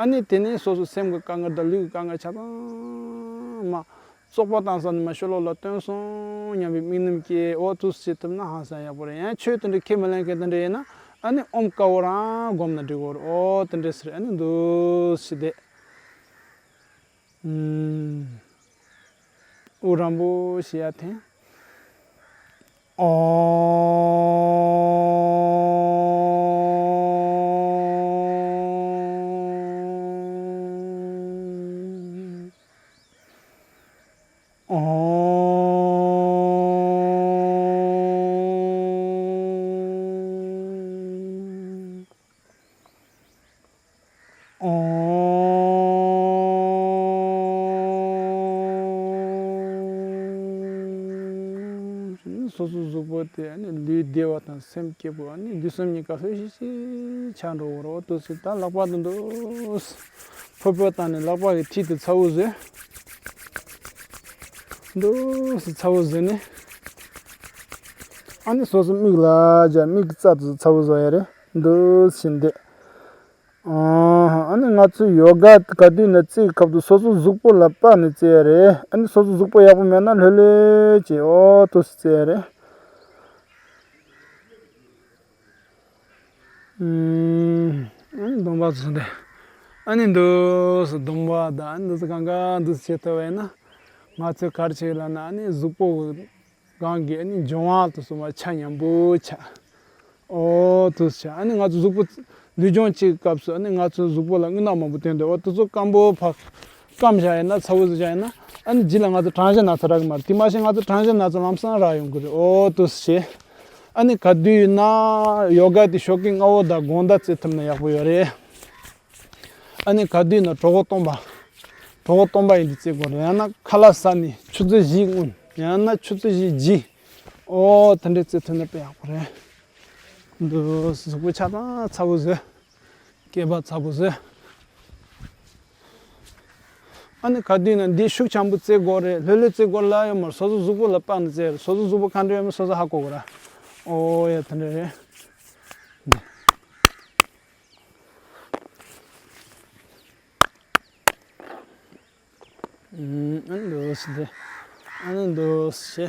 ཨ་ནི་དེ་ནས་སོ་སོ་སེམས་ཀྱི་དཀའ་ངལ་དང་ལུས་ཀྱི་དཀའ་ངལ་ཆ་ཚང་མ། བཙོག་པ་བཏང་ས་ནས་མར་ཕྱི་ལོགས་ལ་བཏོན་སོང་སྙམ་པའི་དམིགས་རྣམ་སྐྱེས། འོ་དུས་བྱེད་ཐུབ་ན་ཧང་སང་ཡག་པོ་རེད། ཡང་ཆོས་དེ་འདྲ་ཁས་མི་ལེན་མཁན་དེ་འདྲ་ཡིན་ན། ཨ་ནི་ཨོམ་དཀར་པོ་རང་སྒོམ་ན་འགྲིག་གི་རེད། འོ་དེ་འདྲ་ཟེར། ཨ་ནི་འདུག་སེ་བསྡད། ཨུམ། དབུགས་རིང་པོ་ཞིག་ཡར་འཐེན། ཨོ། ཨོ། ཨོ། སོ་སོའི་གཟུགས་པོ་དེ་ཨ་ནི་ལུས་བདེ་བ་དང་སེམས་སྐྱིད་པོ། ཨ་ནི་ལུས་སེམས་གཉིས་ཀ་ལྷོད་ཤིག་ཤིག་ཆགས་འགྲོ་གི་རེད། འོ་དུས་སུ་ད་ལག་པ་དེ་འདུག་སེ་ཕུར་ཕུར་བཏང་ནས་ལག་པ་གི་མཐིལ་དེ་ཚ་བོ་བཟོས། འདུག་སེ་ཚ་བོ་བཟོས་ནས། ཨ་ནི་སོ་སོ་མིག་ལ་སྦྱར། མིག་གི་རྩ་དེ་ཚ་བོ་བཟོ་ཡ་རེད། འདུག་སེ་བྱས་ནས་བསྡད། ཨ་ནི་ང་ཚོས་ཡོ་ག་ག་དུས་ན་རྩེ་གི་སྐབས་དུ་སོ་སོ་གཟུགས་པོ་ལ་དཔག་ནས་རྩེ་ཡ་རེད། ཨ་ནི་སོ་སོ་གཟུགས་པོ་ཡག་པོ་མེད་ན་ལྷོད་ལྷོད་བྱས་འོ་དུས་སུ་རྩེ་ཡ་རེད། ཨུམ། ཨ་ནི་གདོང་པ་ཚོ་འདི། ཨ་ནི་འདུག་སེ་གདོང་པ་དང་ཨ་ནི་འདུག་སེ་གང་ག་འདུག་སེ་བྱེད་ཐུབ་པ་ཡིན་ན། ང་ཚོས་ག་རེ་བྱེད་ལབ་ན། ཨ་ནི་གཟུགས་པོ་གང་གི་ཨ་ནི་འབྱུང་བ་དང་གསུམ་པ་ཆ་མཉམ་པོ་ཆགས། ཨོ་དུས་ཆགས། ཨ་ནི་ང་ཚོ་གཟུགས་པོ་ལུས་སྦྱོང་བྱེད་སྐབས་སུ་ཨ་ནི་ང་ཚོའི་གཟུགས་པོ་ལ་རྔུལ་ནག་མང་པོ་ཐོན་འདུག་འོ་དེ་ཚོ་སྐམ་པོ་ཕར་སྐམ་བཞག་ཡིན་ན། ཚ་བོ་བཟོས་བཞག་ཡིན་ན། ཨ་ནི་རྗེས་ལ་ང་ཚོ་གྲང་ཞིང་ན་ཚ་རག་གི་མ་རེད། དེ་མ་གཞི་ང་ཚོ་གྲང་ཞིང་ན་ཚ་ལམ་སང་རག་ཡོང་གི་རེད། ཨོ་དུས་ཆགས། ཨ་ནི་ག་དུས་ཡིན་ན་ཡོ་ག་དེ་ཤོག་གུ་ལྔ་བོ་དང་དགོང་དག་རྩེ་ཐུབ་ན་ཡག་པོ་ཡོད་རེད། ཨ་ནི་ག་དུས་ཡིན་ན་གྲོད་ཁོག་སྟོང་པ། གྲོད་ཁོག་སྟོང་པ་ཡིན་དུས་རྩེ་དགོས་རེད། ཡང་ན་ཁ་ལག་ཟ་ནས་ཆུ་ཚོད་བཞིའི་སྔོན། ཡང་ན་ཆུ་ཚོད་བཞིའི་རྗེས། ཨོ་དེ་འདྲས་རྩེ་ཐུབ་ན་དཔེ་ཡག་པོ་རེད། འདུག་སེ་གཟུགས་པོ་ཆ་ཚང་ཚ་བོ་བཟོས། སྐེད་པ་ཚ་བོ་བཟོས། ཨ་ནི་ག་དུས་ན་འདི་ཤུགས་ཆེན་པོ་རྩེ་དགོས་རེད། ལྷོད་ལྷོད་རྩེ་དགོས་ལབ་ཡོད་མ་རེད། སོ་སོ་གཟུགས་པོ་ལ་དཔག་ནས་རྩེ་རེད། སོ་སོ་གཟུགས་པོ་ག་འདྲ་ཡོད་མེད་སོ་སོ་ཧ་གོ་དགོས་ར། ཨོ་ཡ་དེ་འདྲ་རེད། ཨ་ནི་འདུག་སེ་དེ། ཨ་ནི་འདུག་སེ།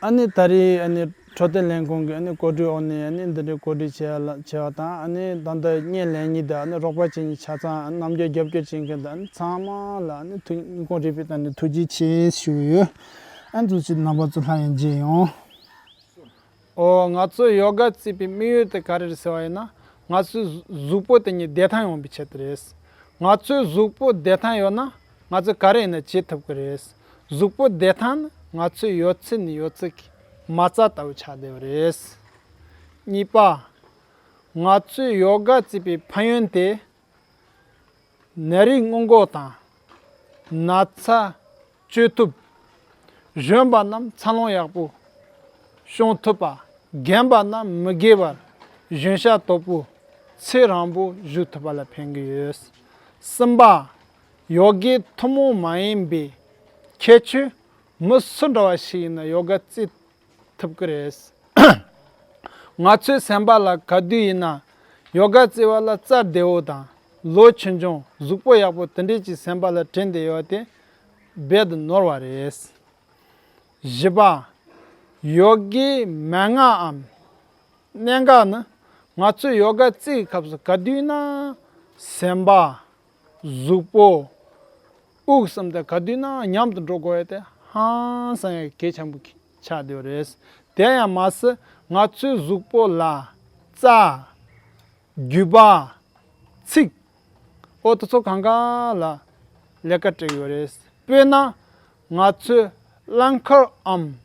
ཨ་ནི་ད་རེས་ཨ་ནི་འཕྲོད་བསྟེན་ལས་ཁུངས་ཀྱི་ཨ་ནི་གོ་སྒྲིག་འོག་ནས་ཨ་ནི་འདི་འདྲའི་གོ་སྒྲིག་བྱས་ལ་བྱས་པ་དང་། ཨ་ནི་ད་ལྟ་བརྙན་ལེན་མཁན་དང་ཨ་ནི་རོགས་པ་བྱེད་མཁན་ཆ་ཚང་། རྣམ་འགྱུར་རྒྱབ་སྐྱོར་བྱེད་མཁན་དང་ཨ་ནི་ཚང་མ་ལ་ཨ་ནི་ཐུགས་སྙིང་ཁོང་རུས་པའི་གཏིང་ནས་ཐུགས་རྗེ་ཆེ་ཞུ་གི་ཡོད། ཨ་ནི་ཚུལ་ཆེད་རྣམ་པ་ཚོ་སླར་ཡང་མཇལ་ཡོང་། ཨོ། ང་ཚོས་ཡོ་ག་བརྩིས་པའི་དམིགས་ཡུལ་དེ་ག་རེ་རེད་ཟེར་བ་ཡིན་ན། ང་ཚོའི་གཟུགས་པོ་དེ་ཉིད་བདེ་ཐང་ཡོང་བའི་ཆེད་དུ་རེད། ང་ཚོའི་གཟུགས་པོ་བདེ་ཐང་ཡོད་ན་ང་ཚོས་ག་རེ་ཡིན་ན་བྱེད་ཐུབ་ཀྱི་རེད། གཟུགས་པོ་བདེ་ཐང་ནི་ང་ཚོའི་ཡོད་ཚད་ནས་ཡོད་ཚད་ཀྱི་མ་རྩ་ལྟ་བུ་ཆགས་བསྡད་པ་རེད། གཉིས་པ། ང་ཚོས་ཡོ་ག་བརྩིས་པའི་ཕན་ཡོན་དེ། ནད་རིགས་སྔོན་འགོག་དང་། ན་ཚ་བཅོས་ཐུབ། གཞོན་པ་རྣམས་འཚར་ལོངས་ཡག་པོ་བྱུང་ཐུབ་པ། རྒན་པ་རྣམས་མི་རྒས་པར་གཞོན་ཤ་དོད་པོ་ཚེ་རིང་པོ་བཞུགས་ཐུབ་པ་ལ་ཕན་གྱི་ཡོད། གསུམ་པ། ཡོ་གའི་ཐུན་མོང་མ་ཡིན་པའི་ཁྱད་ཆོས་མི་སུ་འདྲ་བ་ཞིག་ཡིན་ན་ཡོ་ག་རྩེད་ཐུབ་ཀྱི་རེད། ང་ཚོའི་སེམས་པ་ལ་ག་དུས་ཡིན་ན་ཡོ་ག་རྩེ་བ་ལ་རྩ་བདེ་བོ་དང་། ལོ་ཆུང་ཆུང་། གཟུགས་པོ་ཡག་པོ་དེ་འདྲས་ཀྱི་སེམས་པ་ལ་དྲན་བསྡད་ཡོད་དེ་རྦད་དེ་ནོར་བ་རེད། བཞི་པ། ཡོ་གའི་མན་ངག་གམ་གནད་འགག་ནི། ང་ཚོས་ཡོ་ག་རྩེ་བའི་སྐབས་སུ་ག་དུས་ན་སེམས་པ། གཟུགས་པོ། དབུགས་གསུམ་དེ་ག་དུས་ན་མཉམ་དུ་འགྲོ་དགོས་ཡ་དེ་ཧང་སང་ཡ་གལ་ཆེན་པོ་ཆགས་བསྡད་པ་རེད། དེ་ཡང་མ་ཟད་ང་ཚོའི་གཟུགས་པོ་ལ་རྩ། རྒྱུས་པ། ཚིགས། ཨོ། དེ་ཚོ་གང་ག་ལ་ལས་ཀ་སྤྲད་ཡོད་རེད། དཔེར་ན་ང་ཚོས་རླངས་འཁོར་འམ།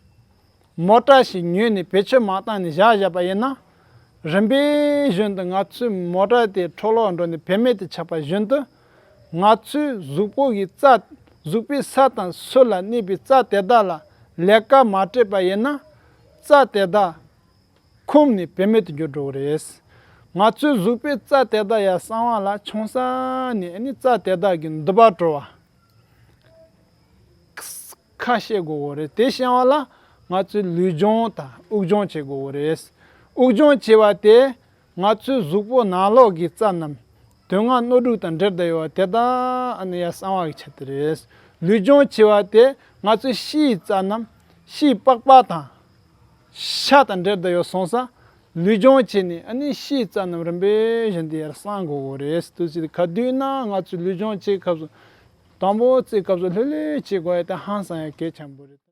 མོ་ཊ་ཞིག་ཉོས་ནས་བེད་སྤྱོད་མ་བཏང་ནས་བཞག་བཞག་པ་ཡིན་ན། རིམ་པས་བཞིན་དུ་ང་ཚོའི་མོ་ཊ་དེ་འཕྲོ་བརླག་འགྲོ་ནས་བེད་མེད་དུ་ཆགས་པ་བཞིན་དུ། ང་ཚོའི་གཟུགས་པོ་གི་རྩ། གཟུགས་པོའི་ས་དང་སུལ་ལ་གནས་པའི་རྩ་དེ་དག་ལ་ལས་ཀ་མ་སྤྲད་པ་ཡིན་ན། རྩ་དེ་དག་འཁུམས་ནས་བེད་མེད་དུ་འགྱུར་འགྲོ་གི་རེད། ང་ཚོའི་གཟུགས་པོའི་རྩ་དེ་དག་ཡར་གསང་བ་ལ་ཆུང་ས་ནས་ཨ་ནི་རྩ་དེ་དག་གི་མདུད་པ་བཀྲོལ་བ། ཁ་ཤས་དགོས་གོ་རེད། དེ་བྱེད་པ་ལ་ང་ཚོས་ལུས་སྦྱོང་དང་དབུགས་སྦྱོང་བྱེད་དགོས་གོ་རེད། དབུགས་སྦྱོང་བྱེད་པ་དེ་ང་ཚོའི་གཟུགས་པོ་ནང་ལོགས་ཀྱི་རྩ་རྣམས་དོན་ལྔ་སྣོད་དྲུག་དང་འབྲེལ་བསྡད་ཡོད་པ་དེ་དག་ཨ་ནི་ཡར་གསང་བ་གི་ཆེད་དུ་རེད། ལུས་སྦྱོང་བྱེད་པ་དེ་ང་ཚོའི་ཕྱིའི་རྩ་རྣམས་ཕྱིའི་པགས་པ་དང་ཤ་དང་འབྲེལ་བསྡད་ཡོད་སོང་ཙང་། ལུས་སྦྱོང་བྱས་ནས་ཨ་ནི་ཕྱིའི་རྩ་རྣམས་རིམ་པས་བཞིན་དུ་ཡར་གསང་དགོས་གོ་རེད། དུས་ཚོད་ག་དུས་ན་ང་ཚོས་ལུས་སྦྱོང་བྱེད་སྐབས་སུ། དང་པོ་རྩེད་སྐབས་སུ་ལྷོད་ལྷོད་བྱེད་དགོས་ཡ་དེ་ཧང་སང་ཡ་གལ་ཆེན་པོ་རེད།